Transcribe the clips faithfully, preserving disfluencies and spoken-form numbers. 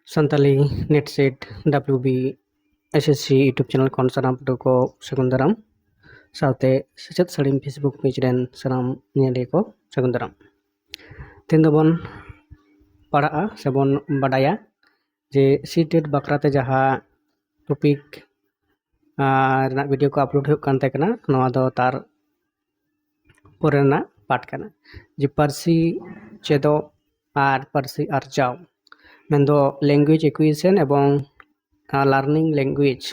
Santali NET SET WB SSC YouTube channel ᱠᱷᱚᱱ ᱥᱟᱱᱟᱢ ᱯᱟᱹᱴᱷᱩᱣᱟᱹ ᱠᱚ ᱥᱟᱹᱜᱩᱱ ᱫᱟᱨᱟᱢ, ᱥᱟᱶᱛᱮ ᱥᱮᱪᱮᱫ ᱥᱟᱹᱲᱤᱢ Facebook page ᱨᱮᱱ ᱥᱟᱱᱟᱢ ᱧᱮᱞᱤᱭᱟᱹ ᱠᱚ ᱥᱟᱹᱜᱩᱱ ᱫᱟᱨᱟᱢ᱾ ᱛᱮᱦᱮᱧ ᱫᱚᱵᱚᱱ ᱯᱟᱲᱦᱟᱜᱼᱟ ᱥᱮᱵᱚᱱ ᱵᱟᱰᱟᱭᱟ ᱡᱮ CTET ᱵᱟᱠᱷᱨᱟᱛᱮ ᱡᱟᱦᱟᱸ topic ᱨᱮᱱᱟᱜ video ᱠᱚ upload ᱦᱩᱭᱩᱜ ᱠᱟᱱ ᱛᱟᱦᱮᱸ ᱠᱟᱱᱟ, ᱱᱚᱣᱟ ᱫᱚ ᱛᱟᱨ ᱯᱚᱨᱮ ᱨᱮᱱᱟᱜ part ᱠᱟᱱᱟ, ᱡᱮ ᱯᱟᱹᱨᱥᱤ ᱪᱮᱫᱚᱜ ᱟᱨ ᱯᱟᱹᱨᱥᱤ ᱟᱨᱡᱟᱣ, ᱢᱮᱱᱫᱚ language acquisition ᱮᱵᱚᱝ learning language,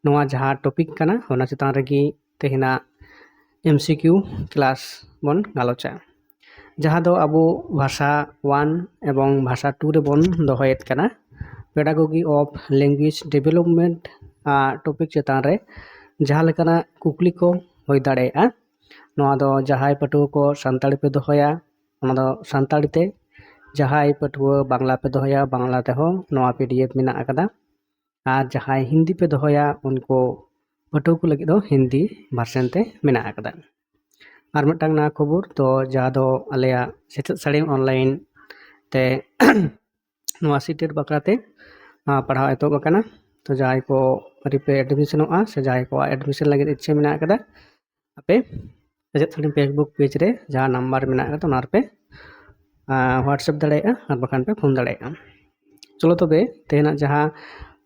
ᱱᱚᱣᱟ ᱡᱟᱦᱟᱸ topic ᱠᱟᱱᱟ, ᱚᱱᱟ ᱪᱮᱛᱟᱱ ᱨᱮᱜᱮ ᱛᱮᱦᱮᱧᱟᱜ MCQ class ᱵᱚᱱ ᱜᱟᱞᱚᱪᱟ, ᱡᱟᱦᱟᱸ ᱫᱚ ᱟᱵᱚ ᱵᱷᱟᱥᱟ one ᱮᱵᱚᱝ ᱵᱷᱟᱥᱟ two ᱨᱮᱵᱚᱱ ᱫᱚᱦᱚᱭᱮᱫ ᱠᱟᱱᱟ, pedagogy of language development topic ᱪᱮᱛᱟᱱ ᱨᱮ ᱡᱟᱦᱟᱸ ᱞᱮᱠᱟᱱᱟᱜ ᱠᱩᱠᱞᱤ ᱠᱚ ᱦᱩᱭ ᱫᱟᱲᱮᱭᱟᱜᱼᱟ᱾ ᱱᱚᱣᱟ ᱫᱚ ᱡᱟᱦᱟᱸᱭ ᱯᱟᱹᱴᱷᱩᱣᱟᱹ ᱠᱚ ᱥᱟᱱᱛᱟᱲᱤ ᱯᱮ ᱫᱚᱦᱚᱭᱟ, ᱚᱱᱟ ᱫᱚ ᱥᱟᱱᱛᱟᱲᱤ ᱛᱮ, ᱡᱟᱦᱟᱸᱭ ᱯᱟᱹᱴᱷᱩᱣᱟᱹ ᱵᱟᱝᱞᱟ ᱯᱮ ᱫᱚᱦᱚᱭᱟ, ᱵᱟᱝᱞᱟ ᱛᱮᱦᱚᱸ ᱱᱚᱣᱟ PDF ᱢᱮᱱᱟᱜ ᱟᱠᱟᱫᱟ᱾ ᱟᱨ ᱡᱟᱦᱟᱸᱭ ᱦᱤᱱᱫᱤ ᱯᱮ ᱫᱚᱦᱚᱭᱟ, ᱩᱱᱠᱩ ᱯᱟᱹᱴᱷᱩᱣᱟᱹ ᱠᱚ ᱞᱟᱹᱜᱤᱫ ᱫᱚ ᱦᱤᱱᱫᱤ version ᱛᱮ ᱢᱮᱱᱟᱜ ᱟᱠᱟᱫᱟ᱾ ᱟᱨ ᱢᱤᱫᱴᱟᱝ ᱱᱟᱣᱟ ᱠᱷᱚᱵᱚᱨ, ᱛᱚ ᱡᱟᱦᱟᱸ ᱫᱚ ᱟᱞᱮᱭᱟᱜ ᱥᱮᱪᱮᱫ ᱥᱟᱹᱲᱤᱢ online ᱛᱮ ᱱᱚᱣᱟ CTET ᱵᱟᱠᱷᱨᱟᱛᱮ ᱯᱟᱲᱦᱟᱣ ᱮᱛᱚᱦᱚᱵ ᱟᱠᱟᱱᱟ᱾ ᱛᱚ ᱡᱟᱦᱟᱸᱭ ᱠᱚ ᱟᱹᱣᱨᱤ ᱯᱮ admissionᱚᱜᱼᱟ ᱥᱮ ᱡᱟᱦᱟᱸᱭ ᱠᱚᱣᱟᱜ admission ᱞᱟᱹᱜᱤᱫ ᱤᱪᱪᱷᱟᱹ ᱢᱮᱱᱟᱜ ᱟᱠᱟᱫᱟ, ᱟᱯᱮ ᱥᱮᱪᱮᱫ ᱥᱟᱹᱲᱤᱢ Facebook page ᱨᱮ ᱡᱟᱦᱟᱸ number ᱢᱮᱱᱟᱜ ᱟᱠᱟᱫᱟ, ᱚᱱᱟ ᱨᱮᱯᱮ WhatsApp ᱫᱟᱲᱮᱭᱟᱜᱼᱟ, ᱟᱨ ᱵᱟᱠᱷᱟᱱ ᱯᱮ phone ᱫᱟᱲᱮᱭᱟᱜᱼᱟ᱾ ᱪᱚᱞᱚ ᱛᱚᱵᱮ ᱛᱮᱦᱮᱧᱟᱜ ᱡᱟᱦᱟᱸ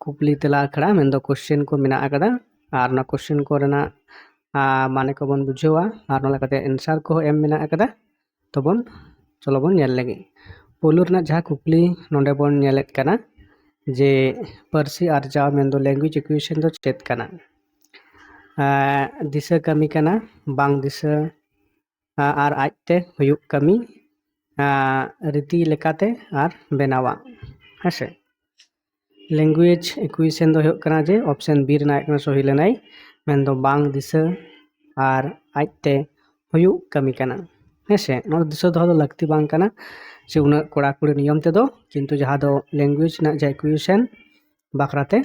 ᱠᱩᱠᱞᱤ ᱛᱮᱞᱟ ᱟᱠᱷᱲᱟ, ᱢᱮᱱᱫᱚ question ᱠᱚ ᱢᱮᱱᱟᱜ ᱟᱠᱟᱫᱟ, ᱟᱨ ᱚᱱᱟ question ᱠᱚ ᱨᱮᱱᱟᱜ ᱢᱟᱱᱮ ᱠᱚᱵᱚᱱ ᱵᱩᱡᱷᱟᱹᱣᱟ, ᱟᱨ ᱚᱱᱟ ᱞᱮᱠᱟᱛᱮ answer ᱠᱚᱦᱚᱸ ᱮᱢ ᱢᱮᱱᱟᱜ ᱟᱠᱟᱫᱟ᱾ ᱛᱚᱵᱚᱱ ᱪᱚᱞᱚ ᱵᱚᱱ ᱧᱮᱞ ᱞᱮᱜᱮ᱾ ᱯᱳᱭᱞᱳ ᱨᱮᱱᱟᱜ ᱡᱟᱦᱟᱸ ᱠᱩᱠᱞᱤ ᱱᱚᱰᱮ ᱵᱚᱱ ᱧᱮᱞᱮᱫ ᱠᱟᱱᱟ ᱡᱮ ᱯᱟᱹᱨᱥᱤ ᱟᱨᱡᱟᱣ, ᱢᱮᱱᱫᱚ language acquisition ᱫᱚ ᱪᱮᱫ ᱠᱟᱱᱟ? ᱫᱤᱥᱟᱹ ᱠᱟᱹᱢᱤ ᱠᱟᱱᱟ, ᱵᱟᱝ ᱫᱤᱥᱟᱹ ᱟᱨ ᱟᱡᱛᱮ ᱦᱩᱭᱩᱜ ᱠᱟᱹᱢᱤ, ᱨᱤᱛᱤ ᱞᱮᱠᱟᱛᱮ ᱟᱨ ᱵᱮᱱᱟᱣᱟᱜ, ᱦᱮᱸᱥᱮ᱾ language acquisition ᱫᱚ ᱦᱩᱭᱩᱜ ᱠᱟᱱᱟ ᱡᱮ option B ᱨᱮᱱᱟᱜ ᱦᱩᱭᱩᱜ ᱠᱟᱱᱟ ᱥᱚᱦᱤ ᱞᱮᱱᱟᱭ, ᱢᱮᱱᱫᱚ ᱵᱟᱝ ᱫᱤᱥᱟᱹ ᱟᱨ ᱟᱡᱛᱮ ᱦᱩᱭᱩᱜ ᱠᱟᱹᱢᱤ ᱠᱟᱱᱟ, ᱦᱮᱸᱥᱮ᱾ ᱱᱚᱣᱟ ᱫᱚ ᱫᱤᱥᱟᱹ ᱫᱚᱦᱚ ᱫᱚ ᱞᱟᱹᱠᱛᱤ ᱵᱟᱝ ᱠᱟᱱᱟ ᱥᱮ ᱩᱱᱟᱹᱜ ᱠᱚᱲᱟᱠᱩᱲᱤ ᱱᱤᱭᱚᱢ ᱛᱮᱫᱚ, ᱠᱤᱱᱛᱩ ᱡᱟᱦᱟᱸ ᱫᱚ language ᱨᱮᱱᱟᱜ ᱡᱟᱦᱟᱸ acquisition ᱵᱟᱠᱷᱨᱟᱛᱮ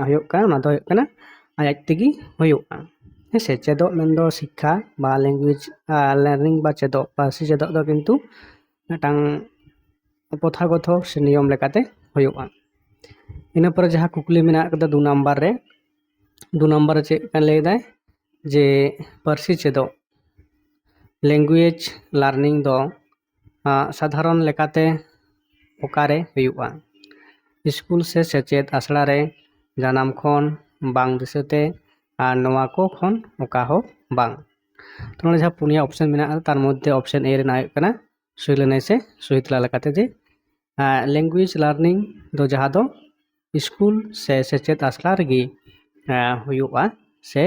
ᱦᱩᱭᱩᱜ ᱠᱟᱱᱟ, ᱚᱱᱟ ᱫᱚ ᱦᱩᱭᱩᱜ ᱠᱟᱱᱟ ᱟᱡ ᱟᱡ ᱛᱮᱜᱮ ᱦᱩᱭᱩᱜᱼᱟ, ᱦᱮᱸᱥᱮ᱾ ᱪᱮᱫᱚᱜ ᱢᱮᱱᱫᱚ ᱥᱤᱠᱠᱷᱟ ᱵᱟ language learning ᱵᱟ ᱪᱮᱫᱚᱜ, ᱯᱟᱹᱨᱥᱤ ᱪᱮᱫᱚᱜ ᱫᱚ ᱠᱤᱱᱛᱩ ᱢᱤᱫᱴᱟᱝ ᱯᱨᱚᱛᱷᱟᱜᱚᱛᱚ ᱥᱮ ᱱᱤᱭᱚᱢ ᱞᱮᱠᱟᱛᱮ ᱦᱩᱭᱩᱜᱼᱟ᱾ ᱤᱱᱟᱹ ᱯᱚᱨᱮ ᱡᱟᱦᱟᱸ ᱠᱩᱠᱞᱤ ᱢᱮᱱᱟᱜ ᱟᱠᱟᱫᱟ ᱫᱩ ᱱᱟᱢᱵᱟᱨ ᱨᱮ, ᱫᱩ ᱱᱟᱢᱵᱟᱨ ᱨᱮ ᱪᱮᱫ ᱠᱟᱱ ᱞᱟᱹᱭᱫᱟᱭ ᱡᱮ ᱯᱟᱹᱨᱥᱤ ᱪᱮᱫᱚᱜ, language learning, ᱫᱚ ᱟᱸ, ᱥᱟᱫᱷᱟᱨᱚᱱ ᱞᱮᱠᱟᱛᱮ ᱚᱠᱟᱨᱮ ᱦᱩᱭᱩᱜᱼᱟ? ᱥᱠᱩᱞ ᱥᱮ ᱥᱮᱪᱮᱫ ᱟᱥᱲᱟ ᱨᱮ, ᱡᱟᱱᱟᱢ ᱠᱷᱚᱱ, ᱵᱟᱝ ᱫᱤᱥᱟᱹᱛᱮ, ᱟᱨ ᱱᱚᱣᱟ ᱠᱚ ᱠᱷᱚᱱ ᱚᱠᱟ ᱦᱚᱸ ᱵᱟᱝ᱾ ᱛᱚ ᱱᱚᱰᱮ ᱡᱟᱦᱟᱸ ᱯᱩᱱᱭᱟ ᱚᱯᱥᱮᱱ ᱢᱮᱱᱟᱜᱼᱟ, ᱛᱟᱨ ᱢᱚᱫᱽᱫᱷᱮ ᱚᱯᱥᱮᱱ ᱮ ᱨᱮᱱᱟᱜ ᱦᱩᱭᱩᱜ ᱠᱟᱱᱟ ᱥᱩᱭ ᱞᱟᱹᱱᱟᱹᱭ ᱥᱮ ᱥᱩᱭ ᱛᱮᱞᱟ ᱞᱮᱠᱟᱛᱮ ᱡᱮ, ᱟᱸ, language learning ᱫᱚ ᱡᱟᱦᱟᱸ ᱫᱚ ᱥᱠᱩᱞ ᱥᱮ ᱥᱮᱪᱮᱫ ᱟᱥᱲᱟ ᱨᱮᱜᱮ, ᱟᱸ, ᱦᱩᱭᱩᱜᱼᱟ ᱥᱮ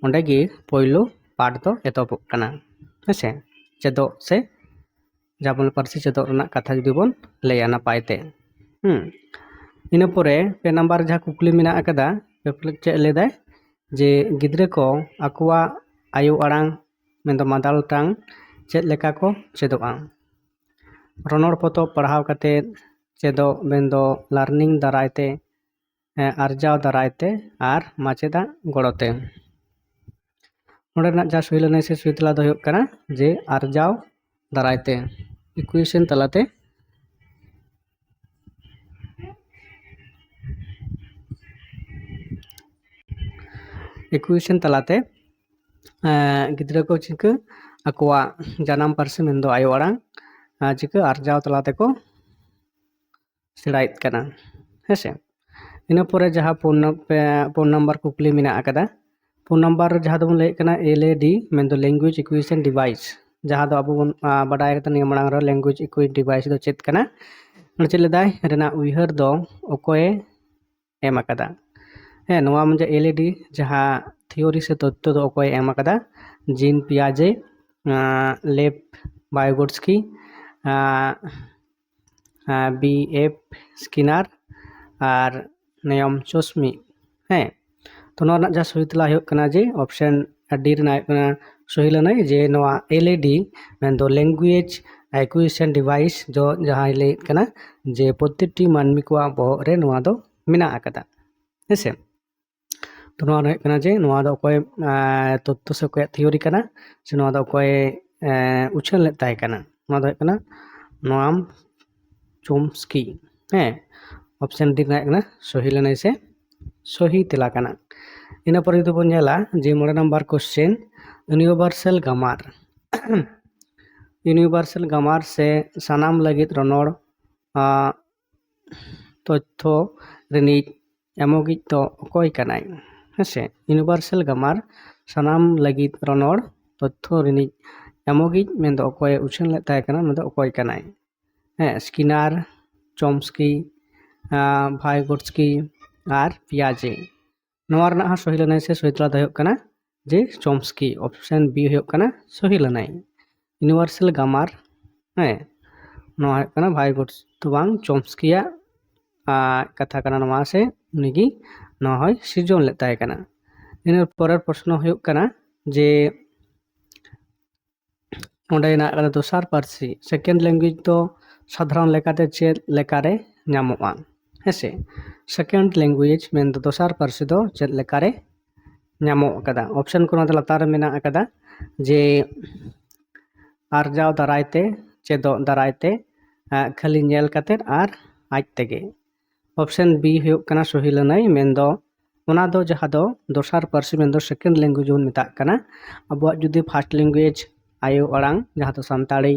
ᱚᱸᱰᱮ ᱜᱮ ᱯᱳᱭᱞᱳ ᱯᱟᱴ ᱫᱚ ᱮᱛᱚᱦᱚᱵᱚᱜ ᱠᱟᱱᱟ, ᱦᱮᱸᱥᱮ? ᱪᱮᱫᱚᱜ ᱥᱮ ᱡᱟᱦᱟᱸ ᱵᱚᱱ ᱯᱟᱹᱨᱥᱤ ᱪᱮᱫᱚᱜ ᱨᱮᱱᱟᱜ ᱠᱟᱛᱷᱟ ᱡᱩᱫᱤ ᱵᱚᱱ ᱞᱟᱹᱭᱟ ᱱᱟᱯᱟᱭ ᱛᱮ᱾ ᱦᱩᱸ᱾ ᱤᱱᱟᱹ ᱯᱚᱨᱮ ᱯᱮ ᱱᱟᱢᱵᱟᱨ ᱡᱟᱦᱟᱸ ᱠᱩᱠᱞᱤ ᱢᱮᱱᱟᱜ ᱟᱠᱟᱫᱟ, ᱪᱮᱫ ᱞᱟᱹᱭᱫᱟᱭ ᱡᱮ ᱜᱤᱫᱽᱨᱟᱹ ᱠᱚ ᱟᱠᱚᱣᱟᱜ ᱟᱭᱳ ᱟᱲᱟᱝ ᱢᱮᱱᱫᱚ mother tongue ᱪᱮᱫ ᱞᱮᱠᱟ ᱠᱚ ᱪᱮᱫᱚᱜᱼᱟ? ᱨᱚᱱᱚᱲ ᱯᱚᱛᱚᱵ ᱯᱟᱲᱦᱟᱣ ᱠᱟᱛᱮ ᱪᱮᱫᱚᱜ ᱢᱮᱱᱫᱚ learning ᱫᱟᱨᱟᱭ ᱛᱮ, ᱮᱸ, ᱟᱨᱡᱟᱣ ᱫᱟᱨᱟᱭ ᱛᱮ ᱟᱨ ᱢᱟᱪᱮᱫᱟᱜ ᱜᱚᱲᱚ ᱛᱮ᱾ ᱱᱚᱰᱮ ᱨᱮᱱᱟᱜ ᱡᱟᱦᱟᱸ ᱥᱩᱭ ᱞᱟᱹᱱᱟᱹᱭ ᱥᱮ ᱥᱩᱭ ᱛᱮᱞᱟ ᱫᱚ ᱦᱩᱭᱩᱜ ᱠᱟᱱᱟ ᱡᱮ ᱟᱨᱡᱟᱣ ᱫᱟᱨᱟᱭ ᱛᱮ, equation ᱛᱟᱞᱟᱛᱮ, equation ᱛᱟᱞᱟᱛᱮ, ᱮᱸ, ᱜᱤᱫᱽᱨᱟᱹ ᱠᱚ ᱪᱤᱠᱟᱹ ᱟᱠᱚᱣᱟᱜ ᱡᱟᱱᱟᱢ ᱯᱟᱹᱨᱥᱤ ᱢᱮᱱᱫᱚ ᱟᱭᱳ ᱟᱲᱟᱝ, ᱟᱸ, ᱪᱤᱠᱟᱹ ᱟᱨᱡᱟᱣ ᱛᱟᱞᱟ ᱛᱮᱠᱚ ᱥᱮᱬᱟᱭᱮᱫ ᱠᱟᱱᱟ, ᱦᱮᱸᱥᱮ? ᱤᱱᱟᱹ ᱯᱚᱨᱮ ᱡᱟᱦᱟᱸ ᱯᱩᱱ ᱱᱚᱢ-, ᱯᱮ-, ᱯᱩᱱ ᱱᱟᱢᱵᱟᱨ ᱠᱩᱠᱞᱤ ᱢᱮᱱᱟᱜ ᱟᱠᱟᱫᱟ, ᱯᱩᱱ ᱱᱟᱢᱵᱟᱨ ᱨᱮ ᱡᱟᱦᱟᱸ ᱫᱚᱵᱚᱱ ᱞᱟᱹᱭᱮᱫ ᱠᱟᱱᱟ L A D, ᱢᱮᱱᱫᱚ language acquisition device, ᱡᱟᱦᱟᱸ ᱫᱚ ᱟᱵᱚ ᱵᱚᱱ, ᱟ, ᱵᱟᱰᱟᱭ ᱠᱟᱫᱟ ᱱᱤᱭᱟᱹ ᱢᱟᱲᱟᱝ ᱨᱮ language acquisition device ᱫᱚ ᱪᱮᱫ ᱠᱟᱱᱟ᱾ ᱱᱚᱰᱮ ᱪᱮᱫ ᱞᱮᱫᱟᱭ, ᱨᱮᱱᱟᱜ ᱩᱭᱦᱟᱹᱨ ᱫᱚ ᱚᱠᱚᱭᱮ ᱮᱢ ᱟᱠᱟᱫᱟ? ᱦᱮᱸ, ᱱᱚᱣᱟ ᱢᱟᱱᱮ L A D ᱡᱟᱦᱟᱸ theory ᱥᱮ ᱛᱚᱛᱛᱷᱚ ᱫᱚ ᱚᱠᱚᱭᱮ ᱮᱢ ᱟᱠᱟᱫᱟ? ᱡᱤᱱ ᱯᱤᱭᱟᱡᱮ, ᱟᱸ, ᱞᱮᱯ ᱵᱟᱭᱜᱳᱰᱥᱠᱤ, ᱟᱸ, ᱟᱸ, B F Skinner ᱟᱨ ᱱᱮᱭᱚᱢ ᱪᱚᱥᱢᱤ᱾ ᱦᱮᱸ, ᱛᱚ ᱱᱚᱣᱟ ᱨᱮᱱᱟᱜ ᱡᱟᱦᱟᱸ ᱥᱚᱦᱤ ᱛᱮᱞᱟ ᱦᱩᱭᱩᱜ ᱠᱟᱱᱟ ᱡᱮ option D ᱨᱮᱱᱟᱜ ᱦᱩᱭᱩᱜ ᱠᱟᱱᱟ ᱥᱚᱦᱤ ᱞᱟᱹᱱᱟᱹᱭ, ᱡᱮ ᱱᱚᱣᱟ L A D ᱢᱮᱱᱫᱚ language acquisition device ᱫᱚ ᱡᱟᱦᱟᱸᱭ ᱞᱟᱹᱭᱮᱫ ᱠᱟᱱᱟ ᱡᱮ ᱯᱨᱚᱛᱮᱠᱴᱤ ᱢᱟᱹᱱᱢᱤ ᱠᱚᱣᱟᱜ ᱵᱚᱦᱚᱜ ᱨᱮ ᱱᱚᱣᱟ ᱫᱚ ᱢᱮᱱᱟᱜ ᱟᱠᱟᱫᱟ, ᱦᱮᱸᱥᱮ? ᱛᱚ ᱱᱚᱣᱟ ᱫᱚ ᱦᱩᱭᱩᱜ ᱠᱟᱱᱟ ᱡᱮ ᱱᱚᱣᱟ ᱫᱚ ᱚᱠᱚᱭ, ᱮᱸ, ᱛᱚᱛᱛᱷᱚ ᱥᱮ ᱚᱠᱚᱭᱟᱜ theory ᱠᱟᱱᱟ, ᱥᱮ ᱱᱚᱣᱟ ᱫᱚ ᱚᱠᱚᱭ, ᱮᱸ, ᱩᱪᱷᱟᱹᱱ ᱞᱮᱫ ᱛᱟᱦᱮᱸ ᱠᱟᱱᱟ? ᱱᱚᱣᱟ ᱫᱚ ᱦᱩᱭᱩᱜ ᱠᱟᱱᱟ ᱱᱚᱣᱟᱢ ᱪᱚᱢᱥᱠᱤ᱾ ᱦᱮᱸ, ᱚᱯᱥᱮᱱ ᱰᱤ ᱨᱮᱱᱟᱜ ᱠᱟᱱᱟ ᱥᱚᱦᱤ ᱞᱟᱹᱱᱟᱹᱭ ᱥᱮ ᱥᱚᱦᱤ ᱛᱮᱞᱟ ᱠᱟᱱᱟ᱾ ᱤᱱᱟᱹ ᱯᱚᱨᱮ ᱡᱩᱫᱤ ᱵᱚᱱ ᱧᱮᱞᱟ ᱡᱮ ᱢᱚᱬᱮ ᱱᱟᱢᱵᱟᱨ ᱠᱚᱥᱪᱮᱱ, ᱤᱭᱩᱱᱤᱵᱷᱟᱨᱥᱟᱞ ᱜᱟᱢᱟᱨ᱾ ᱤᱭᱩᱱᱤᱵᱷᱟᱨᱥᱟᱞ ᱜᱟᱢᱟᱨ ᱥᱮ ᱥᱟᱱᱟᱢ ᱞᱟᱹᱜᱤᱫ ᱨᱚᱱᱚᱲ, ᱟᱸ, ᱛᱚᱛᱛᱷᱚ ᱨᱤᱱᱤᱡ ᱮᱢᱚᱜᱤᱡ ᱫᱚ ᱚᱠᱚᱭ ᱠᱟᱱᱟᱭ? ᱦᱮᱸᱥᱮ, ᱤᱭᱩᱱᱤᱵᱷᱟᱨᱥᱟᱞ ᱜᱟᱢᱟᱨ ᱥᱟᱱᱟᱢ ᱞᱟᱹᱜᱤᱫ ᱨᱚᱱᱚᱲ ᱛᱚᱛᱛᱷᱚ ᱨᱤᱱᱤᱡ ᱮᱢᱚᱜᱤᱡ ᱢᱮᱱᱫᱚ ᱚᱠᱚᱭᱮ ᱩᱪᱷᱟᱹᱱ ᱞᱮᱫ ᱛᱟᱦᱮᱸ ᱠᱟᱱᱟ, ᱚᱱᱟ ᱫᱚ ᱚᱠᱚᱭ ᱠᱟᱱᱟᱭ? ᱦᱮᱸ, ᱥᱠᱤᱱᱟᱨ, ᱪᱚᱢᱥᱠᱤ, ᱟᱸ, ᱵᱷᱟᱭᱜᱳᱴᱥᱠᱤ ᱟᱨ ᱯᱤᱭᱟᱡᱮ᱾ ᱱᱚᱣᱟ ᱨᱮᱱᱟᱜ ᱦᱚᱸ ᱥᱚᱦᱤ ᱞᱟᱹᱱᱟᱹᱭ ᱥᱮ ᱥᱚᱦᱤ ᱛᱮᱞᱟ ᱫᱚ ᱦᱩᱭᱩᱜ ᱠᱟᱱᱟ ᱡᱮ ᱪᱚᱢᱥᱠᱤ, ᱚᱯᱥᱮᱱ ᱵᱤ ᱦᱩᱭᱩᱜ ᱠᱟᱱᱟ ᱥᱚᱦᱤ ᱞᱟᱹᱱᱟᱹᱭ᱾ ᱤᱭᱩᱱᱤᱵᱷᱟᱨᱥᱟᱞ ᱜᱟᱢᱟᱨ, ᱦᱮᱸ, ᱱᱚᱣᱟ ᱦᱩᱭᱩᱜ ᱠᱟᱱᱟ ᱵᱷᱟᱭᱜᱳᱴᱥ ᱫᱚ ᱵᱟᱝ, ᱪᱚᱢᱥᱠᱤᱭᱟᱜ, ᱟᱸ, ᱠᱟᱛᱷᱟ ᱠᱟᱱᱟ ᱱᱚᱣᱟ, ᱥᱮ ᱩᱱᱤᱜᱮ ᱱᱚᱣᱟ ᱦᱚᱸᱭ ᱥᱤᱨᱡᱚᱱ ᱞᱮᱫ ᱛᱟᱦᱮᱸ ᱠᱟᱱᱟ᱾ ᱤᱱᱟᱹ ᱯᱚᱨᱮᱨ ᱯᱨᱚᱥᱱᱚ ᱦᱩᱭᱩᱜ ᱠᱟᱱᱟ ᱡᱮ ᱚᱸᱰᱮ ᱦᱮᱱᱟᱜ ᱠᱟᱫᱟ ᱫᱚᱥᱟᱨ ᱯᱟᱹᱨᱥᱤ, second language ᱫᱚ ᱥᱟᱫᱷᱟᱨᱚᱱ ᱞᱮᱠᱟᱛᱮ ᱪᱮᱫ ᱞᱮᱠᱟᱨᱮ ᱧᱟᱢᱚᱜᱼᱟ? ᱦᱮᱸᱥᱮ, second language ᱢᱮᱱᱫᱚ ᱫᱚᱥᱟᱨ ᱯᱟᱹᱨᱥᱤ ᱫᱚ ᱪᱮᱫ ᱞᱮᱠᱟᱨᱮ ᱧᱟᱢᱚᱜ ᱠᱟᱫᱟ? ᱚᱯᱥᱮᱱ ᱠᱚ ᱱᱚᱣᱟ ᱫᱚ ᱞᱟᱛᱟᱨ ᱨᱮ ᱢᱮᱱᱟᱜ ᱟᱠᱟᱫᱟ ᱡᱮ ᱟᱨᱡᱟᱣ ᱫᱟᱨᱟᱭ ᱛᱮ, ᱪᱮᱫᱚᱜ ᱫᱟᱨᱟᱭ ᱛᱮ, ᱟᱸ, ᱠᱷᱟᱹᱞᱤ ᱧᱮᱞ ᱠᱟᱛᱮᱫ ᱟᱨ ᱟᱡ ᱛᱮᱜᱮ᱾ ᱚᱯᱥᱮᱱ ᱵᱤ ᱦᱩᱭᱩᱜ ᱠᱟᱱᱟ ᱥᱚᱦᱤ ᱞᱟᱹᱱᱟᱹᱭ, ᱢᱮᱱᱫᱚ ᱚᱱᱟ ᱫᱚ ᱡᱟᱦᱟᱸ ᱫᱚ ᱫᱚᱥᱟᱨ ᱯᱟᱹᱨᱥᱤ ᱢᱮᱱᱫᱚ second language ᱵᱚᱱ ᱢᱮᱛᱟᱜ ᱠᱟᱱᱟ᱾ ᱟᱵᱚᱣᱟᱜ ᱡᱩᱫᱤ first language ᱟᱭᱳ ᱟᱲᱟᱝ, ᱡᱟᱦᱟᱸ ᱫᱚ ᱥᱟᱱᱛᱟᱲᱤ,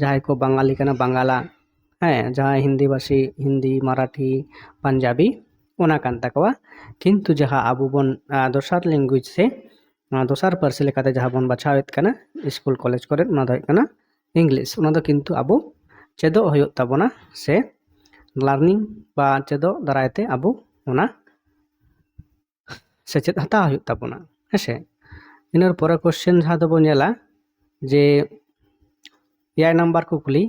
ᱡᱟᱦᱟᱸᱭ ᱠᱚ ᱵᱟᱝᱟᱞᱤ ᱠᱟᱱᱟ ᱵᱟᱝᱟᱞᱟ, ᱦᱮᱸ, ᱡᱟᱦᱟᱸᱭ ᱦᱤᱱᱫᱤ ᱵᱷᱟᱥᱤ, ᱦᱤᱱᱫᱤ, ᱢᱟᱨᱟᱴᱷᱤ, ᱯᱟᱧᱡᱟᱵᱤ, ᱚᱱᱟ ᱠᱟᱱ ᱛᱟᱠᱚᱣᱟ᱾ ᱠᱤᱱᱛᱩ ᱡᱟᱦᱟᱸ ᱟᱵᱚ ᱵᱚᱱ, ᱟᱸ, ᱫᱚᱥᱟᱨ language ᱥᱮ, ᱟᱸ, ᱫᱚᱥᱟᱨ ᱯᱟᱹᱨᱥᱤ ᱞᱮᱠᱟᱛᱮ ᱡᱟᱦᱟᱸ ᱵᱚᱱ ᱵᱟᱪᱷᱟᱣᱮᱫ ᱠᱟᱱᱟ ᱥᱠᱩᱞ ᱠᱚᱞᱮᱡᱽ ᱠᱚᱨᱮ, ᱚᱱᱟ ᱫᱚ ᱦᱩᱭᱩᱜ ᱠᱟᱱᱟ English᱾ ᱚᱱᱟ ᱫᱚ ᱠᱤᱱᱛᱩ ᱟᱵᱚ ᱪᱮᱫᱚᱜ ᱦᱩᱭᱩᱜ ᱛᱟᱵᱚᱱᱟ ᱥᱮ learning ᱵᱟ ᱪᱮᱫᱚᱜ ᱫᱟᱨᱟᱭ ᱛᱮ ᱟᱵᱚ ᱚᱱᱟ ᱥᱮᱪᱮᱫ ᱦᱟᱛᱟᱣ ᱦᱩᱭᱩᱜ ᱛᱟᱵᱚᱱᱟ, ᱦᱮᱸᱥᱮ᱾ ᱤᱱᱟᱹ ᱯᱚᱨᱮ ᱠᱚᱥᱪᱮᱱ ᱡᱟᱦᱟᱸ ᱫᱚᱵᱚᱱ ᱧᱮᱞᱟ ᱡᱮ ᱮᱭᱟᱭ ᱱᱟᱢᱵᱟᱨ ᱠᱩᱠᱞᱤ,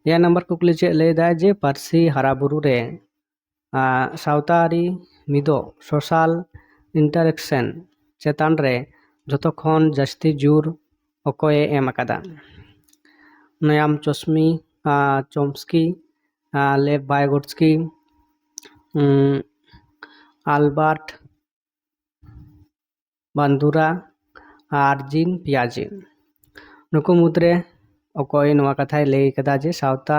ᱮᱭᱟᱭ ᱱᱟᱢᱵᱟᱨ ᱠᱩᱠᱞᱤ ᱪᱮᱫ ᱞᱟᱹᱭᱫᱟᱭ ᱡᱮ ᱯᱟᱹᱨᱥᱤ ᱦᱟᱨᱟ ᱵᱩᱨᱩ ᱨᱮ, ᱟᱸ, ᱥᱟᱶᱛᱟ ᱟᱹᱨᱤ ᱢᱤᱫᱚᱜ, social interaction, ᱪᱮᱛᱟᱱ ᱨᱮ ᱡᱷᱚᱛᱚ ᱠᱷᱚᱱ ᱡᱟᱹᱥᱛᱤ ᱡᱳᱨ ᱚᱠᱚᱭᱮ ᱮᱢ ᱟᱠᱟᱫᱟ? ᱱᱚᱭᱟᱢ ᱪᱚᱥᱢᱤ, ᱟᱸ, ᱪᱚᱢᱥᱠᱤ, ᱟᱸ, ᱞᱮᱵᱷ ᱵᱷᱟᱭᱜᱳᱴᱥᱠᱤ, ᱩᱸ, ᱟᱞᱵᱟᱨᱴ ᱵᱟᱱᱫᱩᱨᱟ ᱟᱨ ᱡᱤᱱ ᱯᱤᱭᱟᱡᱮ᱾ ᱱᱩᱠᱩ ᱢᱩᱫᱽᱨᱮ ᱚᱠᱚᱭ ᱱᱚᱣᱟ ᱠᱟᱛᱷᱟᱭ ᱞᱟᱹᱭ ᱠᱟᱫᱟ ᱡᱮ ᱥᱟᱶᱛᱟ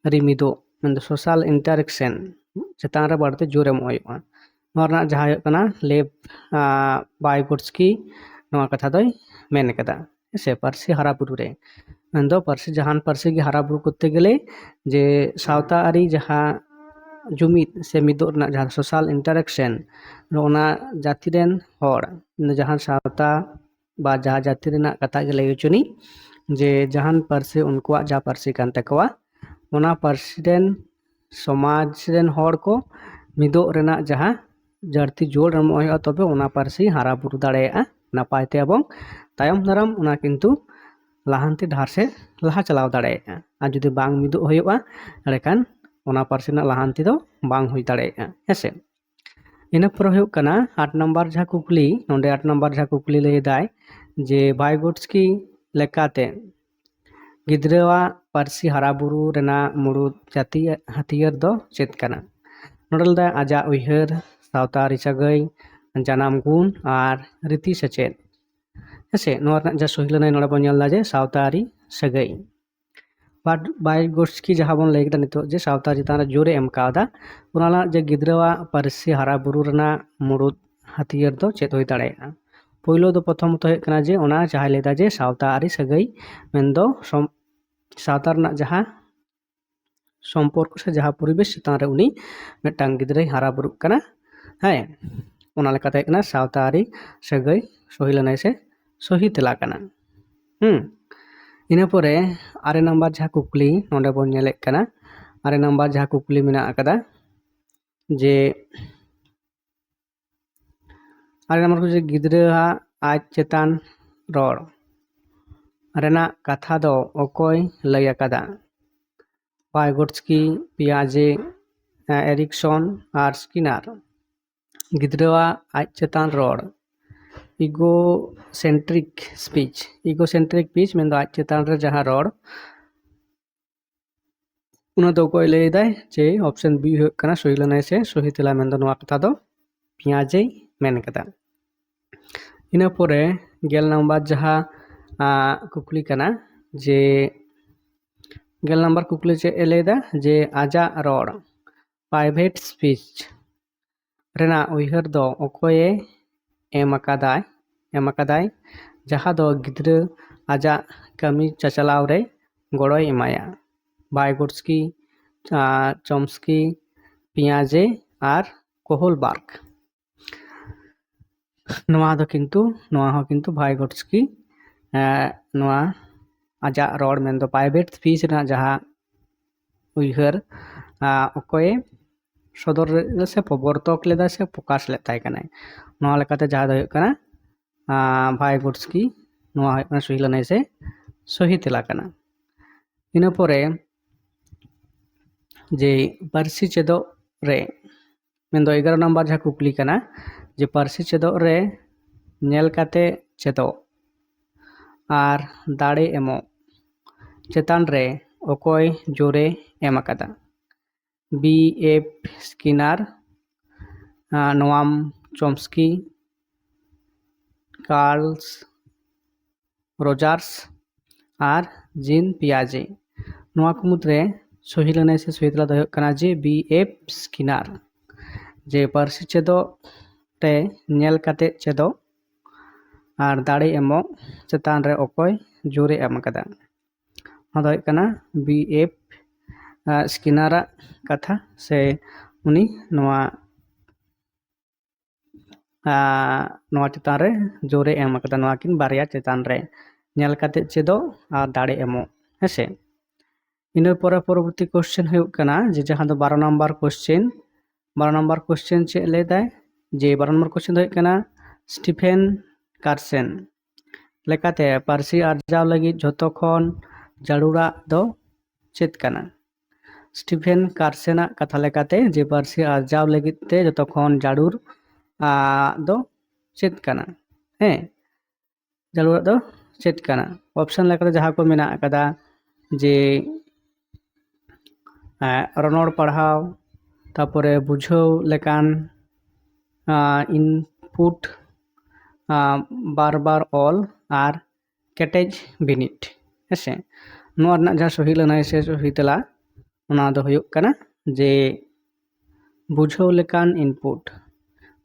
ᱟᱹᱨᱤ ᱢᱤᱫᱚᱜ, ᱢᱮᱱᱫᱚ social interaction ᱪᱮᱛᱟᱱ ᱨᱮ ᱵᱟᱹᱲᱛᱤ ᱡᱳᱨ ᱮᱢᱚᱜ ᱦᱩᱭᱩᱜᱼᱟ᱾ ᱱᱚᱣᱟ ᱨᱮᱱᱟᱜ ᱡᱟᱦᱟᱸ ᱦᱩᱭᱩᱜ ᱠᱟᱱᱟ ᱞᱮᱵᱷ ᱵᱟᱭᱜᱳᱴᱥᱠᱤ ᱱᱚᱣᱟ ᱠᱟᱛᱷᱟ ᱫᱚᱭ ᱢᱮᱱ ᱠᱟᱫᱟ᱾ ᱦᱮᱸ ᱥᱮ, ᱯᱟᱹᱨᱥᱤ ᱦᱟᱨᱟ ᱵᱩᱨᱩ ᱨᱮ, ᱢᱮᱱᱫᱚ ᱯᱟᱹᱨᱥᱤ, ᱡᱟᱦᱟᱱ ᱯᱟᱹᱨᱥᱤ ᱜᱮ ᱦᱟᱨᱟ ᱵᱩᱨᱩ ᱠᱚᱨᱛᱮ ᱜᱮᱞᱮ ᱡᱮ ᱥᱟᱶᱛᱟ ᱟᱹᱨᱤ ᱡᱟᱦᱟᱸ ᱡᱩᱢᱤᱫ ᱥᱮ ᱢᱤᱫᱚᱜ ᱨᱮᱱᱟᱜ ᱡᱟᱦᱟᱸ social interaction, ᱚᱱᱟ ᱡᱟᱹᱛᱤ ᱨᱮᱱ ᱦᱚᱲ, ᱡᱟᱦᱟᱸ ᱥᱟᱶᱛᱟ ᱵᱟ ᱡᱟᱦᱟᱸ ᱡᱟᱹᱛᱤ ᱨᱮᱱᱟᱜ ᱠᱟᱛᱷᱟ ᱜᱮ ᱞᱟᱹᱭ ᱦᱚᱪᱚᱱᱤᱡ, ᱡᱮ ᱡᱟᱦᱟᱱ ᱯᱟᱹᱨᱥᱤ ᱩᱱᱠᱩᱣᱟᱜ ᱡᱟᱦᱟᱸ ᱯᱟᱹᱨᱥᱤ ᱠᱟᱱ ᱛᱟᱠᱚᱣᱟ, ᱚᱱᱟ ᱯᱟᱹᱨᱥᱤ ᱨᱮᱱ ᱥᱚᱢᱟᱡᱽ ᱨᱮᱱ ᱦᱚᱲ ᱠᱚ ᱢᱤᱫᱚᱜ ᱨᱮᱱᱟᱜ ᱡᱟᱦᱟᱸ ᱡᱟᱹᱲᱛᱤ ᱡᱳᱨ ᱮᱢᱚᱜ ᱦᱩᱭᱩᱜᱼᱟ, ᱛᱚᱵᱮ ᱚᱱᱟ ᱯᱟᱹᱨᱥᱤ ᱦᱟᱨᱟ ᱵᱩᱨᱩ ᱫᱟᱲᱮᱭᱟᱜᱼᱟ ᱱᱟᱯᱟᱭ ᱛᱮ, ᱮᱵᱚᱝ ᱛᱟᱭᱚᱢ ᱫᱟᱨᱟᱢ ᱚᱱᱟ ᱠᱤᱱᱛᱩ ᱞᱟᱦᱟᱱᱛᱤ ᱰᱟᱦᱟᱨ ᱥᱮᱫ ᱞᱟᱦᱟ ᱪᱟᱞᱟᱣ ᱫᱟᱲᱮᱭᱟᱜᱼᱟ᱾ ᱟᱨ ᱡᱩᱫᱤ ᱵᱟᱝ ᱢᱤᱫᱚᱜ ᱦᱩᱭᱩᱜᱼᱟ, ᱮᱸᱰᱮᱠᱷᱟᱱ ᱚᱱᱟ ᱯᱟᱹᱨᱥᱤ ᱨᱮᱱᱟᱜ ᱞᱟᱦᱟᱱᱛᱤ ᱫᱚ ᱵᱟᱝ ᱦᱩᱭ ᱫᱟᱲᱮᱭᱟᱜᱼᱟ᱾ ᱦᱮᱸ ᱥᱮ? ᱤᱱᱟᱹ ᱯᱚᱨᱮ ᱦᱩᱭᱩᱜ ᱠᱟᱱᱟ ᱟᱴ ᱱᱟᱢᱵᱟᱨ ᱡᱟᱦᱟᱸ ᱠᱩᱠᱞᱤ, ᱱᱚᱰᱮ ᱟᱴ ᱱᱟᱢᱵᱟᱨ ᱡᱟᱦᱟᱸ ᱠᱩᱠᱞᱤ ᱞᱟᱹᱭ ᱮᱫᱟᱭ ᱡᱮ ᱵᱷᱟᱭᱜᱳᱴᱥᱠᱤ ᱞᱮᱠᱟᱛᱮ ᱜᱤᱫᱽᱨᱟᱹᱣᱟᱜ ᱯᱟᱹᱨᱥᱤ ᱦᱟᱨᱟ ᱵᱩᱨᱩ ᱨᱮᱱᱟᱜ ᱢᱩᱲᱩᱫ ᱡᱟᱹᱛᱤ ᱦᱟᱹᱛᱭᱟᱹᱨ ᱫᱚ ᱪᱮᱫ ᱠᱟᱱᱟ? ᱱᱚᱰᱮ ᱞᱟᱹᱭ ᱮᱫᱟᱭ ᱟᱡᱟᱜ ᱩᱭᱦᱟᱹᱨ, ᱥᱟᱶᱛᱟ ᱟᱹᱨᱤ ᱥᱟᱹᱜᱟᱹᱭ, ᱡᱟᱱᱟᱢ ᱜᱩᱱ ᱟᱨ ᱨᱤᱛᱤ ᱥᱮᱪᱮᱫ᱾ ᱦᱮᱸᱥᱮ, ᱱᱚᱣᱟ ᱨᱮᱱᱟᱜ ᱡᱟᱦᱟᱸ ᱥᱚᱦᱤ ᱞᱟᱹᱱᱟᱹᱭ ᱱᱚᱰᱮ ᱵᱚᱱ ᱧᱮᱞ ᱮᱫᱟ ᱡᱮ ᱥᱟᱶᱛᱟ ᱟᱹᱨᱤ ᱥᱟᱹᱜᱟᱹᱭ᱾ ᱵᱟᱭᱜᱳᱴᱥᱠᱤ ᱡᱟᱦᱟᱸ ᱵᱚᱱ ᱞᱟᱹᱭ ᱠᱮᱫᱟ ᱱᱤᱛᱚᱜ ᱡᱮ ᱥᱟᱶᱛᱟ ᱪᱮᱛᱟᱱ ᱨᱮ ᱡᱳᱨᱮ ᱮᱢ ᱠᱟᱣᱫᱟ, ᱚᱱᱟ ᱨᱮᱱᱟᱜ ᱡᱮ ᱜᱤᱫᱽᱨᱟᱹᱣᱟᱜ ᱯᱟᱹᱨᱥᱤ ᱦᱟᱨᱟ ᱵᱩᱨᱩ ᱨᱮᱱᱟᱜ ᱢᱩᱲᱩᱫ ᱦᱟᱹᱛᱭᱟᱹᱨ ᱫᱚ ᱪᱮᱫ ᱦᱩᱭ ᱫᱟᱲᱮᱭᱟᱜᱼᱟ? ᱯᱳᱭᱞᱳ ᱫᱚ ᱯᱨᱚᱛᱷᱚᱢᱚᱛᱚ ᱦᱩᱭᱩᱜ ᱠᱟᱱᱟ ᱡᱮ ᱚᱱᱟ ᱡᱟᱦᱟᱸᱭ ᱞᱟᱹᱭ ᱮᱫᱟ ᱡᱮ ᱥᱟᱶᱛᱟ ᱟᱹᱨᱤ ᱥᱟᱹᱜᱟᱹᱭ, ᱢᱮᱱᱫᱚ ᱥᱚᱢ-, ᱥᱟᱶᱛᱟ ᱨᱮᱱᱟᱜ ᱡᱟᱦᱟᱸ ᱥᱚᱢᱯᱚᱨᱠᱚ ᱥᱮ ᱡᱟᱦᱟᱸ ᱯᱚᱨᱤᱵᱮᱥ ᱪᱮᱛᱟᱱ ᱨᱮ ᱩᱱᱤ ᱢᱤᱫᱴᱟᱝ ᱜᱤᱫᱽᱨᱟᱹᱭ ᱦᱟᱨᱟ ᱵᱩᱨᱩᱜ ᱠᱟᱱᱟ, ᱦᱮᱸ, ᱚᱱᱟ ᱞᱮᱠᱟᱛᱮ ᱦᱩᱭᱩᱜ ᱠᱟᱱᱟ ᱥᱟᱶᱛᱟ ᱟᱹᱨᱤ ᱥᱟᱹᱜᱟᱹᱭ ᱥᱚᱦᱤ ᱞᱟᱹᱱᱟᱹᱭ ᱥᱮ ᱥᱚᱦᱤ ᱛᱮᱞᱟ ᱠᱟᱱᱟ᱾ ᱦᱩᱸ᱾ ᱤᱱᱟᱹ ᱯᱚᱨᱮ ᱟᱨᱮ ᱱᱟᱢᱵᱟᱨ ᱡᱟᱦᱟᱸ ᱠᱩᱠᱞᱤ ᱱᱚᱰᱮ ᱵᱚᱱ ᱧᱮᱞᱮᱫ ᱠᱟᱱᱟ, ᱟᱨᱮ ᱱᱟᱢᱵᱟᱨ ᱡᱟᱦᱟᱸ ᱠᱩᱠᱞᱤ ᱢᱮᱱᱟᱜ ᱟᱠᱟᱫᱟ ᱡᱮ ᱟᱨᱮ ᱱᱟᱢᱵᱟᱨ ᱠᱩᱠᱞᱤ, ᱜᱤᱫᱽᱨᱟᱹᱣᱟᱜ ᱟᱡ ᱪᱮᱛᱟᱱ ᱨᱚᱲ ᱨᱮᱱᱟᱜ ᱠᱟᱛᱷᱟ ᱫᱚ ᱚᱠᱚᱭ ᱞᱟᱹᱭ ᱟᱠᱟᱫᱟ? ᱵᱟᱭᱜᱳᱴᱥᱠᱤ, ᱯᱤᱭᱟᱡᱮ, ᱮᱨᱤᱠᱥᱚᱱ ᱟᱨ ᱥᱠᱤᱱᱟᱨ᱾ ᱜᱤᱫᱽᱨᱟᱹᱣᱟᱜ ᱟᱡ ᱪᱮᱛᱟᱱ ᱨᱚᱲ, egocentric speech, egocentric speech ᱢᱮᱱᱫᱚ ᱟᱡ ᱪᱮᱛᱟᱱ ᱨᱮ ᱡᱟᱦᱟᱸ ᱨᱚᱲ, ᱚᱱᱟ ᱫᱚ ᱚᱠᱚᱭ ᱞᱟᱹᱭ ᱮᱫᱟᱭ? ᱡᱮ option B ᱦᱩᱭᱩᱜ ᱠᱟᱱᱟ ᱥᱚᱦᱤ ᱞᱟᱹᱱᱟᱹᱭ ᱥᱮ ᱥᱚᱦᱤ ᱛᱮᱞᱟ, ᱢᱮᱱᱫᱚ ᱱᱚᱣᱟ ᱠᱟᱛᱷᱟ ᱫᱚ ᱯᱤᱭᱟᱡᱮᱭ ᱢᱮᱱ ᱠᱟᱫᱟ᱾ ᱤᱱᱟᱹ ᱯᱚᱨᱮ ᱜᱮᱞ ᱱᱟᱢᱵᱟᱨ ᱡᱟᱦᱟᱸ, ᱟᱸ, ᱠᱩᱠᱞᱤ ᱠᱟᱱᱟ ᱡᱮ ᱜᱮᱞ ᱱᱟᱢᱵᱟᱨ ᱠᱩᱠᱞᱤ ᱪᱮᱫ ᱮ ᱞᱟᱹᱭᱫᱟ? ᱡᱮ ᱟᱡᱟᱜ ᱨᱚᱲ, private speech, ᱨᱮᱱᱟᱜ ᱩᱭᱦᱟᱹᱨ ᱫᱚ ᱚᱠᱚᱭᱮ ᱮᱢ ᱟᱠᱟᱫᱟᱭ ᱮᱢ ᱟᱠᱟᱫᱟᱭ, ᱡᱟᱦᱟᱸ ᱫᱚ ᱜᱤᱫᱽᱨᱟᱹ ᱟᱡᱟᱜ ᱠᱟᱹᱢᱤ ᱪᱟᱪᱟᱞᱟᱣ ᱨᱮ ᱜᱚᱲᱚᱭ ᱮᱢᱟᱭᱟ? ᱵᱷᱟᱭᱜᱳᱴᱥᱠᱤ, ᱪᱚᱢᱥᱠᱤ, ᱯᱤᱭᱟᱡᱮ ᱟᱨ ᱠᱳᱦᱞᱵᱟᱨᱜ᱾ ᱱᱚᱣᱟ ᱫᱚ ᱠᱤᱱᱛᱩ ᱱᱚᱣᱟ ᱦᱚᱸ ᱠᱤᱱᱛᱩ ᱵᱷᱟᱭᱜᱳᱴᱥᱠᱤ ᱱᱚᱣᱟ ᱟᱡᱟᱜ ᱨᱚᱲ, ᱢᱮᱱᱫᱚ private speech ᱨᱮᱱᱟᱜ ᱡᱟᱦᱟᱸ ᱩᱭᱦᱟᱹᱨ ᱚᱠᱚᱭᱮ ᱥᱚᱫᱚᱨ ᱞᱮᱫᱟ ᱥᱮ ᱯᱨᱚᱵᱚᱨᱛᱚᱠ ᱞᱮᱫᱟ ᱥᱮ ᱯᱨᱚᱠᱟᱥ ᱞᱮᱫ ᱛᱟᱦᱮᱸ ᱠᱟᱱᱟᱭ, ᱱᱚᱣᱟ ᱞᱮᱠᱟᱛᱮ ᱡᱟᱦᱟᱸ ᱫᱚ ᱦᱩᱭᱩᱜ ᱠᱟᱱᱟ ᱵᱷᱟᱭᱜᱳᱴᱥᱠᱤ᱾ ᱱᱚᱣᱟ ᱦᱩᱭᱩᱜ ᱠᱟᱱᱟ ᱥᱚᱦᱤ ᱞᱟᱹᱱᱟᱹᱭ ᱥᱮ ᱥᱚᱦᱤ ᱛᱮᱞᱟ ᱠᱟᱱᱟ᱾ ᱤᱱᱟᱹ ᱯᱚᱨᱮ ᱡᱮ ᱯᱟᱹᱨᱥᱤ ᱪᱮᱫᱚᱜ ᱨᱮ, ᱢᱮᱱᱫᱚ ᱮᱜᱟᱨᱚ ᱱᱟᱢᱵᱟᱨ ᱡᱟᱦᱟᱸ ᱠᱩᱠᱞᱤ ᱠᱟᱱᱟ, ᱡᱮ ᱯᱟᱹᱨᱥᱤ ᱪᱮᱫᱚᱜ ᱨᱮ ᱧᱮᱞ ᱠᱟᱛᱮ ᱪᱮᱫᱚᱜ ᱟᱨ ᱫᱟᱲᱮ ᱮᱢᱚᱜ ᱪᱮᱛᱟᱱ ᱨᱮ ᱚᱠᱚᱭ ᱡᱳᱨᱮ ᱮᱢ ᱟᱠᱟᱫᱟ? ᱵᱤ ᱮᱯᱷ ᱥᱠᱤᱱᱟᱨ, ᱱᱚᱣᱟᱢ ᱪᱚᱢᱥᱠᱤ, ᱠᱟᱨᱞᱥ ᱨᱚᱡᱟᱨᱥ ᱟᱨ ᱡᱤᱱ ᱯᱤᱭᱟᱡᱮ᱾ ᱱᱚᱣᱟ ᱠᱚ ᱢᱩᱫᱽᱨᱮ ᱥᱚᱦᱤ ᱞᱟᱹᱱᱟᱹᱭ ᱥᱮ ᱥᱚᱦᱤ ᱛᱮᱞᱟ ᱫᱚ ᱦᱩᱭᱩᱜ ᱠᱟᱱᱟ ᱡᱮ ᱵᱤ ᱮᱯᱷ ᱥᱠᱤᱱᱟᱨ᱾ ᱡᱮ ᱯᱟᱹᱨᱥᱤ ᱪᱮᱫᱚᱜ ᱨᱮ ᱧᱮᱞ ᱠᱟᱛᱮ ᱪᱮᱫᱚᱜ ᱟᱨ ᱫᱟᱲᱮ ᱮᱢᱚᱜ ᱪᱮᱛᱟᱱ ᱨᱮ ᱚᱠᱚᱭ ᱡᱳᱨᱮ ᱮᱢ ᱟᱠᱟᱫᱟ? ᱱᱚᱣᱟ ᱫᱚ ᱦᱩᱭᱩᱜ ᱠᱟᱱᱟ ᱵᱤ ᱮᱯᱷ ᱥᱠᱤᱱᱟᱨᱟᱜ ᱠᱟᱛᱷᱟ, ᱥᱮ ᱩᱱᱤ ᱱᱚᱣᱟ ᱱᱚᱣᱟ ᱪᱮᱛᱟᱱ ᱨᱮ ᱡᱳᱨᱮ ᱮᱢ ᱟᱠᱟᱫᱟ, ᱱᱚᱣᱟ ᱠᱤᱱ ᱵᱟᱨᱭᱟ ᱪᱮᱛᱟᱱ ᱨᱮ, ᱧᱮᱞ ᱠᱟᱛᱮ ᱪᱮᱫᱚᱜ ᱟᱨ ᱫᱟᱲᱮ ᱮᱢᱚᱜ᱾ ᱦᱮᱸᱥᱮ, ᱤᱱᱟᱹ ᱯᱚᱨᱮ ᱯᱚᱨᱚᱵᱚᱨᱛᱤ ᱠᱚᱥᱪᱮᱱ ᱦᱩᱭᱩᱜ ᱠᱟᱱᱟ ᱡᱮ ᱡᱟᱦᱟᱸ ᱫᱚ ᱵᱟᱨᱚ ᱱᱟᱢᱵᱟᱨ ᱠᱚᱥᱪᱮᱱ᱾ ᱵᱟᱨᱚ ᱱᱟᱢᱵᱟᱨ ᱠᱚᱥᱪᱮᱱ ᱪᱮᱫ ᱞᱟᱹᱭ ᱫᱟᱭ? ᱡᱮ ᱵᱟᱨᱚ ᱱᱟᱢᱵᱟᱨ ᱠᱚᱥᱪᱮᱱ ᱫᱚ ᱦᱩᱭᱩᱜ ᱠᱟᱱᱟ, ᱥᱴᱤᱯᱷᱮᱱ ᱠᱟᱨᱥᱮᱱ ᱞᱮᱠᱟᱛᱮ ᱯᱟᱹᱨᱥᱤ ᱟᱨᱡᱟᱣ ᱞᱟᱹᱜᱤᱫ ᱡᱷᱚᱛᱚ ᱠᱷᱚᱱ ᱡᱟᱹᱨᱩᱲᱟᱜ ᱫᱚ ᱪᱮᱫ ᱠᱟᱱᱟ? ᱥᱴᱤᱯᱷᱮᱱ ᱠᱟᱨᱥᱮᱱᱟᱜ ᱠᱟᱛᱷᱟ ᱞᱮᱠᱟᱛᱮ ᱡᱮ ᱯᱟᱹᱨᱥᱤ ᱟᱨᱡᱟᱣ ᱞᱟᱹᱜᱤᱫ ᱛᱮ ᱡᱚᱛᱚ ᱠᱷᱚᱱ ᱡᱟᱹᱨᱩᱲ ᱟᱜ ᱫᱚ ᱪᱮᱫ ᱠᱟᱱᱟ? ᱦᱮᱸ, ᱡᱟᱹᱨᱩᱲᱟᱜ ᱫᱚ ᱪᱮᱫ ᱠᱟᱱᱟ? ᱚᱯᱥᱮᱱ ᱞᱮᱠᱟᱛᱮ ᱡᱟᱦᱟᱸ ᱠᱚ ᱢᱮᱱᱟᱜ ᱟᱠᱟᱫᱟ ᱡᱮ ᱨᱚᱱᱚᱲ ᱯᱟᱲᱦᱟᱣ, ᱛᱟᱯᱚᱨᱮ ᱵᱩᱡᱷᱟᱹᱣ ᱞᱮᱠᱟᱱ ᱤᱱᱯᱩᱴ, ᱵᱟᱨ ᱵᱟᱨ ᱚᱞ ᱟᱨ ᱠᱮᱴᱮᱡ ᱵᱤᱱᱤᱰ᱾ ᱦᱮᱸᱥᱮ, ᱱᱚᱣᱟ ᱨᱮᱱᱟᱜ ᱡᱟᱦᱟᱸ ᱥᱚᱦᱤ ᱞᱟᱹᱱᱟᱹᱭ ᱥᱮ ᱥᱚᱦᱤ ᱛᱮᱞᱟ, ᱚᱱᱟ ᱫᱚ ᱦᱩᱭᱩᱜ ᱠᱟᱱᱟ ᱡᱮ ᱵᱩᱡᱷᱟᱹᱣ ᱞᱮᱠᱟᱱ ᱤᱱᱯᱩᱴ,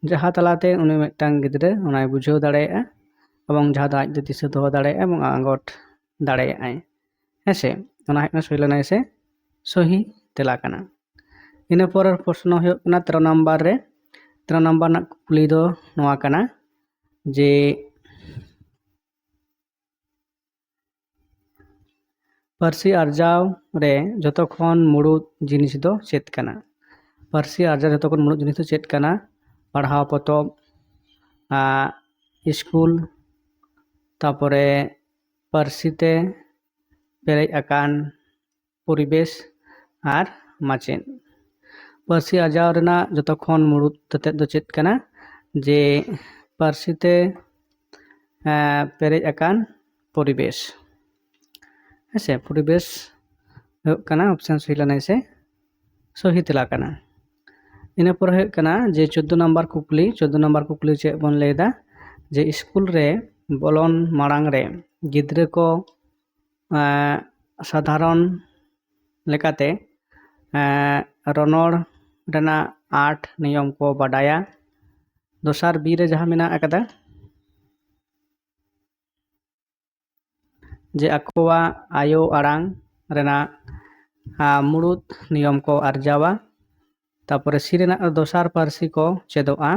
ᱡᱟᱦᱟᱸ ᱛᱟᱞᱟᱛᱮ ᱩᱱᱤ ᱢᱤᱫᱴᱟᱝ ᱜᱤᱫᱽᱨᱟᱹ ᱚᱱᱟᱭ ᱵᱩᱡᱷᱟᱹᱣ ᱫᱟᱲᱮᱭᱟᱜᱼᱟ ᱮᱵᱚᱝ ᱡᱟᱦᱟᱸ ᱫᱚ ᱟᱡ ᱫᱚ ᱫᱤᱥᱟᱹ ᱫᱚᱦᱚ ᱫᱟᱲᱮᱭᱟᱜᱼᱟᱭ ᱮᱵᱚᱝ ᱟᱸᱜᱚᱴ ᱫᱟᱲᱮᱭᱟᱜᱼᱟᱭ᱾ ᱦᱮᱸ ᱥᱮ, ᱚᱱᱟ ᱦᱩᱭᱩᱜ ᱠᱟᱱᱟ ᱥᱚᱦᱤ ᱞᱟᱹᱱᱟᱹᱭ ᱥᱮ ᱥᱚᱦᱤ ᱛᱮᱞᱟ ᱠᱟᱱᱟ᱾ ᱤᱱᱟᱹ ᱯᱚᱨᱮᱨ ᱯᱨᱚᱥᱱᱚ ᱦᱩᱭᱩᱜ ᱠᱟᱱᱟ ᱛᱮᱨᱚ ᱱᱟᱢᱵᱟᱨ ᱨᱮ᱾ ᱛᱮᱨᱚ ᱱᱟᱢᱵᱟᱨ ᱨᱮᱱᱟᱜ ᱠᱩᱠᱞᱤ ᱫᱚ ᱱᱚᱣᱟ ᱠᱟᱱᱟ ᱡᱮ ᱯᱟᱹᱨᱥᱤ ᱟᱨᱡᱟᱣ ᱨᱮ ᱡᱚᱛᱚ ᱠᱷᱚᱱ ᱢᱩᱲᱩᱫ ᱡᱤᱱᱤᱥ ᱫᱚ ᱪᱮᱫ ᱠᱟᱱᱟ? ᱯᱟᱹᱨᱥᱤ ᱟᱨᱡᱟᱣ ᱡᱚᱛᱚ ᱠᱷᱚᱱ ᱢᱩᱲᱩᱫ ᱡᱤᱱᱤᱥ ᱫᱚ ᱪᱮᱫ ᱠᱟᱱᱟ? ᱯᱟᱲᱦᱟᱣ ᱯᱚᱛᱚᱵ, ᱟᱸ, ᱥᱠᱩᱞ, ᱛᱟᱯᱚᱨᱮ ᱯᱟᱹᱨᱥᱤ ᱛᱮ ᱯᱮᱨᱮᱡ ᱟᱠᱟᱱ ᱯᱚᱨᱤᱵᱮᱥ ᱟᱨ ᱢᱟᱪᱮᱫ᱾ ᱯᱟᱹᱨᱥᱤ ᱟᱨᱡᱟᱣ ᱨᱮᱱᱟᱜ ᱡᱚᱛᱚ ᱠᱷᱚᱱ ᱢᱩᱲᱩᱫ ᱛᱮᱛᱮᱫ ᱫᱚ ᱪᱮᱫ ᱠᱟᱱᱟ? ᱡᱮ ᱯᱟᱹᱨᱥᱤ ᱛᱮ, ᱮᱸ, ᱯᱮᱨᱮᱡ ᱟᱠᱟᱱ ᱯᱚᱨᱤᱵᱮᱥ᱾ ᱦᱮᱸ ᱥᱮ, ᱯᱚᱨᱤᱵᱮᱥ ᱦᱩᱭᱩᱜ ᱠᱟᱱᱟ ᱚᱯᱥᱮᱱ ᱥᱚᱦᱤ ᱞᱟᱹᱱᱟᱹᱭ ᱥᱮ ᱥᱚᱦᱤ ᱛᱮᱞᱟ ᱠᱟᱱᱟ᱾ ᱤᱱᱟᱹ ᱯᱚᱨᱮ ᱦᱩᱭᱩᱜ ᱠᱟᱱᱟ ᱡᱮ ᱪᱳᱫᱫᱳ ᱱᱟᱢᱵᱟᱨ ᱠᱩᱠᱞᱤ᱾ ᱪᱳᱫᱫᱳ ᱱᱟᱢᱵᱟᱨ ᱠᱩᱠᱞᱤ ᱪᱮᱫ ᱵᱚᱱ ᱞᱟᱹᱭᱫᱟ? ᱡᱮ ᱥᱠᱩᱞ ᱨᱮ ᱵᱚᱞᱚᱱ ᱢᱟᱲᱟᱝ ᱨᱮ ᱜᱤᱫᱽᱨᱟᱹ ᱠᱚ, ᱮᱸ, ᱥᱟᱫᱷᱟᱨᱚᱱ ᱞᱮᱠᱟᱛᱮ, ᱮᱸ, ᱨᱚᱱᱚᱲ ᱨᱮᱱᱟᱜ ᱟᱴ ᱱᱤᱭᱚᱢ ᱠᱚ ᱵᱟᱰᱟᱭᱟ᱾ ᱫᱚᱥᱟᱨ ᱵᱤ ᱨᱮ ᱡᱟᱦᱟᱸ ᱢᱮᱱᱟᱜ ᱟᱠᱟᱫᱟ, ᱡᱮ ᱟᱠᱚᱣᱟᱜ ᱟᱭᱳ ᱟᱲᱟᱝ ᱨᱮᱱᱟᱜ, ᱟ, ᱢᱩᱲᱩᱫ ᱱᱤᱭᱚᱢ ᱠᱚ ᱟᱨᱡᱟᱣᱟ᱾ ᱛᱟᱯᱚᱨᱮ ᱥᱤ ᱨᱮᱱᱟᱜ ᱫᱚᱥᱟᱨ ᱯᱟᱹᱨᱥᱤ ᱠᱚ ᱪᱮᱫᱚᱜᱼᱟ᱾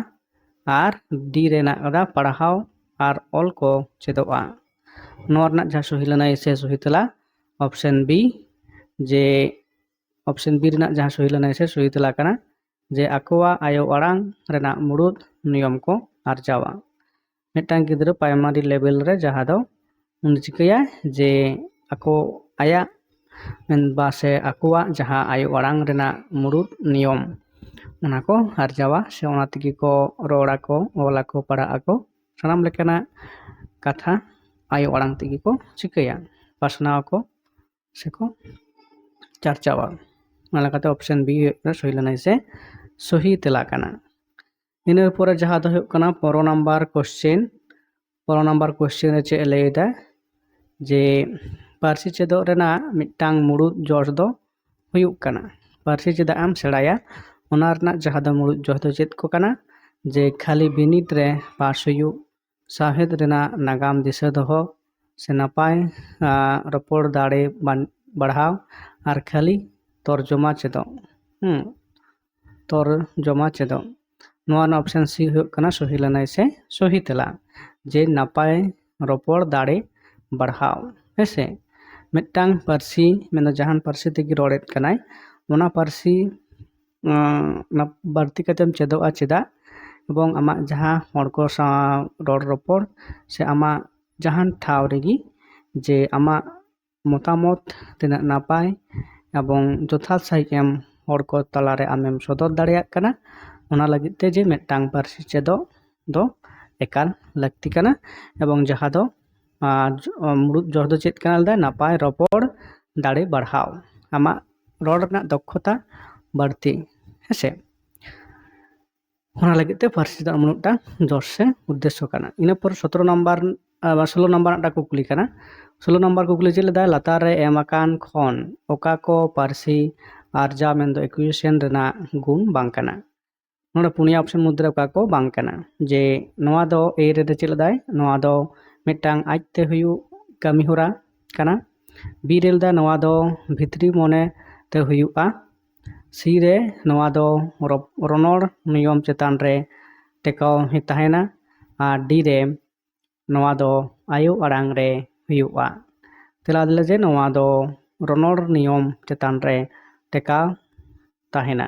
ᱟᱨ ᱰᱤ ᱨᱮᱱᱟᱜ ᱠᱟᱫᱟ ᱯᱟᱲᱦᱟᱣ ᱟᱨ ᱚᱞ ᱠᱚ ᱪᱮᱫᱚᱜᱼᱟ᱾ ᱱᱚᱣᱟ ᱨᱮᱱᱟᱜ ᱡᱟᱦᱟᱸ ᱥᱚᱦᱤ ᱞᱟᱹᱱᱟᱹᱭ ᱥᱮ ᱥᱚᱦᱤ ᱛᱮᱞᱟ ᱚᱯᱥᱮᱱ ᱵᱤ, ᱡᱮ ᱚᱯᱥᱮᱱ ᱵᱤ ᱨᱮᱱᱟᱜ ᱡᱟᱦᱟᱸ ᱥᱚᱦᱤ ᱞᱟᱹᱱᱟᱹᱭ ᱥᱮ ᱥᱚᱦᱤ ᱛᱮᱞᱟ ᱠᱟᱱᱟ, ᱡᱮ ᱟᱠᱚᱣᱟᱜ ᱟᱭᱳ ᱟᱲᱟᱝ ᱨᱮᱱᱟᱜ ᱢᱩᱲᱩᱫ ᱱᱤᱭᱚᱢ ᱠᱚ ᱟᱨᱡᱟᱣᱟ᱾ ᱢᱤᱫᱴᱟᱝ ᱜᱤᱫᱽᱨᱟᱹ ᱯᱨᱟᱭᱢᱟᱨᱤ ᱞᱮᱵᱮᱞ ᱨᱮ ᱡᱟᱦᱟᱸ ᱫᱚ ᱩᱱᱤ ᱪᱤᱠᱟᱹᱭᱟᱭ ᱡᱮ ᱟᱠᱚ ᱟᱭᱟᱜ ᱢᱮᱱ ᱵᱟ ᱥᱮ ᱟᱠᱚᱣᱟᱜ ᱡᱟᱦᱟᱸ ᱟᱭᱳ ᱟᱲᱟᱝ ᱨᱮᱱᱟᱜ ᱢᱩᱲᱩᱫ ᱱᱤᱭᱚᱢ, ᱚᱱᱟ ᱠᱚ ᱟᱨᱡᱟᱣᱟ ᱥᱮ ᱚᱱᱟ ᱛᱮᱜᱮ ᱠᱚ ᱨᱚᱲ ᱟᱠᱚ, ᱚᱞ ᱟᱠᱚ, ᱯᱟᱲᱦᱟᱜ ᱟᱠᱚ, ᱥᱟᱱᱟᱢ ᱞᱮᱠᱟᱱᱟᱜ ᱠᱟᱛᱷᱟ ᱟᱭᱳ ᱟᱲᱟᱝ ᱛᱮᱜᱮ ᱠᱚ ᱪᱤᱠᱟᱹᱭᱟ, ᱯᱟᱥᱱᱟᱣ ᱟᱠᱚ ᱥᱮᱠᱚ ᱪᱟᱨᱪᱟᱣᱟ᱾ ᱚᱱᱟ ᱞᱮᱠᱟᱛᱮ ᱚᱯᱥᱮᱱ ᱵᱤ ᱦᱩᱭᱩᱜ ᱠᱟᱱᱟ ᱥᱚᱦᱤ ᱞᱟᱹᱱᱟᱹᱭ ᱥᱮ ᱥᱚᱦᱤ ᱛᱮᱞᱟ ᱠᱟᱱᱟ᱾ ᱤᱱᱟᱹ ᱯᱚᱨᱮ ᱡᱟᱦᱟᱸ ᱫᱚ ᱦᱩᱭᱩᱜ ᱠᱟᱱᱟ ᱯᱚᱱᱨᱚ ᱱᱟᱢᱵᱟᱨ ᱠᱚᱥᱪᱮᱱ᱾ ᱯᱚᱱᱨᱚ ᱱᱟᱢᱵᱟᱨ ᱠᱚᱥᱪᱮᱱ ᱨᱮ ᱪᱮᱫ ᱮ ᱞᱟᱹᱭ ᱮᱫᱟ? ᱡᱮ ᱯᱟᱹᱨᱥᱤ ᱪᱮᱫᱚᱜ ᱨᱮᱱᱟᱜ ᱢᱤᱫᱴᱟᱝ ᱢᱩᱲᱩᱫ ᱡᱚᱥ ᱫᱚ ᱦᱩᱭᱩᱜ ᱠᱟᱱᱟ, ᱯᱟᱹᱨᱥᱤ ᱪᱮᱫᱟᱜ ᱮᱢ ᱥᱮᱬᱟᱭᱟ, ᱚᱱᱟ ᱨᱮᱱᱟᱜ ᱡᱟᱦᱟᱸ ᱫᱚ ᱢᱩᱲᱩᱫ ᱡᱚᱥ ᱫᱚ ᱪᱮᱫ ᱠᱚ ᱠᱟᱱᱟ? ᱡᱮ ᱠᱷᱟᱹᱞᱤ ᱵᱤᱱᱤᱰ ᱨᱮ ᱯᱟᱥ ᱦᱩᱭᱩᱜ, ᱥᱟᱶᱦᱮᱫ ᱨᱮᱱᱟᱜ ᱱᱟᱜᱟᱢ ᱫᱤᱥᱟᱹ ᱫᱚᱦᱚ, ᱥᱮ ᱱᱟᱯᱟᱭ ᱟᱸ, ᱨᱚᱯᱚᱲ ᱫᱟᱲᱮ ᱵᱟᱱ- ᱵᱟᱲᱦᱟᱣ, ᱟᱨ ᱠᱷᱟᱹᱞᱤ ᱛᱚᱨᱡᱚᱢᱟ ᱪᱮᱫᱚᱜ᱾ ᱦᱩᱸ, ᱛᱚᱨᱡᱚᱢᱟ ᱪᱮᱫᱚᱜ᱾ ᱱᱚᱣᱟ ᱨᱮᱱᱟᱜ ᱚᱯᱥᱮᱱ ᱥᱤ ᱦᱩᱭᱩᱜ ᱠᱟᱱᱟ ᱥᱚᱦᱤ ᱞᱟᱹᱱᱟᱹᱭ ᱥᱮ ᱥᱚᱦᱤ ᱛᱮᱞᱟ, ᱡᱮ ᱱᱟᱯᱟᱭ ᱨᱚᱯᱚᱲ ᱫᱟᱲᱮ ᱵᱟᱲᱦᱟᱣ᱾ ᱦᱮᱸᱥᱮ, ᱢᱤᱫᱴᱟᱝ ᱯᱟᱹᱨᱥᱤ, ᱢᱮᱱᱫᱚ ᱡᱟᱦᱟᱱ ᱯᱟᱹᱨᱥᱤ ᱛᱮᱜᱮ ᱨᱚᱲᱮᱫ ᱠᱟᱱᱟᱭ, ᱚᱱᱟ ᱯᱟᱹᱨᱥᱤ ᱟᱸ, ᱱᱟᱯ- ᱵᱟᱹᱲᱛᱤ ᱠᱟᱛᱮᱢ ᱪᱮᱫᱚᱜᱼᱟ᱾ ᱪᱮᱫᱟᱜ? ᱮᱵᱚᱝ ᱟᱢᱟᱜ ᱡᱟᱦᱟᱸ ᱦᱚᱲ ᱠᱚ ᱥᱟᱶ ᱨᱚᱲ ᱨᱚᱯᱚᱲ ᱥᱮ ᱟᱢᱟᱜ ᱡᱟᱦᱟᱱ ᱴᱷᱟᱶ ᱨᱮᱜᱮ, ᱡᱮ ᱟᱢᱟᱜ ᱢᱚᱛᱟᱢᱚᱛ ᱛᱤᱱᱟᱹᱜ ᱱᱟᱯᱟᱭ ᱮᱵᱚᱝ ᱡᱚᱛᱷᱟᱛ ᱥᱟᱺᱦᱤᱡ ᱮᱢ ᱦᱚᱲ ᱠᱚ ᱛᱟᱞᱟᱨᱮ ᱟᱢᱮᱢ ᱥᱚᱫᱚᱨ ᱫᱟᱲᱮᱭᱟᱜ ᱠᱟᱱᱟ, ᱚᱱᱟ ᱞᱟᱹᱜᱤᱫ ᱛᱮ ᱡᱮ ᱢᱤᱫᱴᱟᱝ ᱯᱟᱹᱨᱥᱤ ᱪᱮᱫᱚᱜ ᱫᱚ ᱮᱠᱟᱞ ᱞᱟᱹᱠᱛᱤ ᱠᱟᱱᱟ᱾ ᱮᱵᱚᱝ ᱡᱟᱦᱟᱸ ᱫᱚ ᱟᱨ ᱡᱚ- ᱢᱩᱲᱩᱫ ᱡᱚᱥ ᱫᱚ ᱪᱮᱫ ᱠᱟᱱᱟ ᱞᱟᱹᱭᱫᱟᱭ? ᱱᱟᱯᱟᱭ ᱨᱚᱯᱚᱲ ᱫᱟᱲᱮ ᱵᱟᱲᱦᱟᱣ, ᱟᱢᱟᱜ ᱨᱚᱲ ᱨᱮᱱᱟᱜ ᱫᱚᱠᱷᱚᱛᱟ ᱵᱟᱹᱲᱛᱤ, ᱦᱮᱸᱥᱮ? ᱚᱱᱟ ᱞᱟᱹᱜᱤᱫ ᱛᱮ ᱯᱟᱹᱨᱥᱤ ᱫᱚ ᱢᱤᱫᱴᱟᱝ ᱡᱚᱥ ᱥᱮ ᱩᱫᱽᱫᱮᱥᱥᱚ ᱠᱟᱱᱟ᱾ ᱤᱱᱟᱹ ᱯᱚᱨ ᱥᱚᱛᱨᱚ ᱱᱟᱢᱵᱟᱨ, ᱟᱨ ᱥᱳᱞᱳ ᱱᱟᱢᱵᱟᱨ ᱢᱤᱫᱴᱟᱝ ᱠᱩᱠᱞᱤ ᱠᱟᱱᱟ᱾ ᱥᱳᱞᱳ ᱱᱟᱢᱵᱟᱨ ᱠᱩᱠᱞᱤ ᱪᱮᱫ ᱞᱮᱫᱟᱭ? ᱞᱟᱛᱟᱨ ᱨᱮ ᱮᱢ ᱟᱠᱟᱱ ᱠᱷᱚᱱ ᱚᱠᱟ ᱠᱚ ᱯᱟᱹᱨᱥᱤ ᱟᱨᱡᱟᱣ, ᱢᱮᱱᱫᱚ ᱮᱠᱩᱭᱮᱥᱚᱱ ᱨᱮᱱᱟᱜ ᱜᱩᱱ ᱵᱟᱝ ᱠᱟᱱᱟ? ᱱᱚᱰᱮ ᱯᱩᱱᱭᱟ ᱚᱯᱥᱮᱱ ᱢᱚᱫᱽᱫᱷᱮ ᱨᱮ ᱚᱠᱟ ᱠᱚ ᱵᱟᱝ ᱠᱟᱱᱟ? ᱡᱮ ᱱᱚᱣᱟ ᱫᱚ ᱮ ᱨᱮᱫᱚ ᱪᱮᱫ ᱞᱮᱫᱟᱭ? ᱱᱚᱣᱟ ᱫᱚ ᱢᱤᱫᱴᱟᱝ ᱟᱡᱛᱮ ᱦᱩᱭᱩᱜ ᱠᱟᱹᱢᱤ ᱦᱚᱨᱟ ᱠᱟᱱᱟ᱾ ᱵᱤ ᱨᱮ ᱞᱮᱫᱟᱭ ᱱᱚᱣᱟ ᱫᱚ ᱵᱷᱤᱛᱨᱤ ᱢᱚᱱᱮ ᱛᱮ ᱦᱩᱭᱩᱜᱼᱟ᱾ ᱥᱤ ᱨᱮ ᱱᱚᱣᱟ ᱫᱚ ᱨᱚᱯ- ᱨᱚᱱᱚᱲ ᱱᱤᱭᱚᱢ ᱪᱮᱛᱟᱱ ᱨᱮ ᱴᱮᱠᱟᱣ ᱛᱟᱦᱮᱱᱟ᱾ ᱟᱨ ᱰᱤ ᱨᱮ ᱱᱚᱣᱟ ᱫᱚ ᱟᱭᱳ ᱟᱲᱟᱝ ᱨᱮ ᱦᱩᱭᱩᱜᱼᱟ᱾ ᱛᱮᱞᱟ ᱫᱮᱞᱟ ᱡᱮ ᱱᱚᱣᱟ ᱫᱚ ᱨᱚᱱᱚᱲ ᱱᱤᱭᱚᱢ ᱪᱮᱛᱟᱱ ᱨᱮ ᱴᱮᱠᱟᱣ ᱛᱟᱦᱮᱱᱟ᱾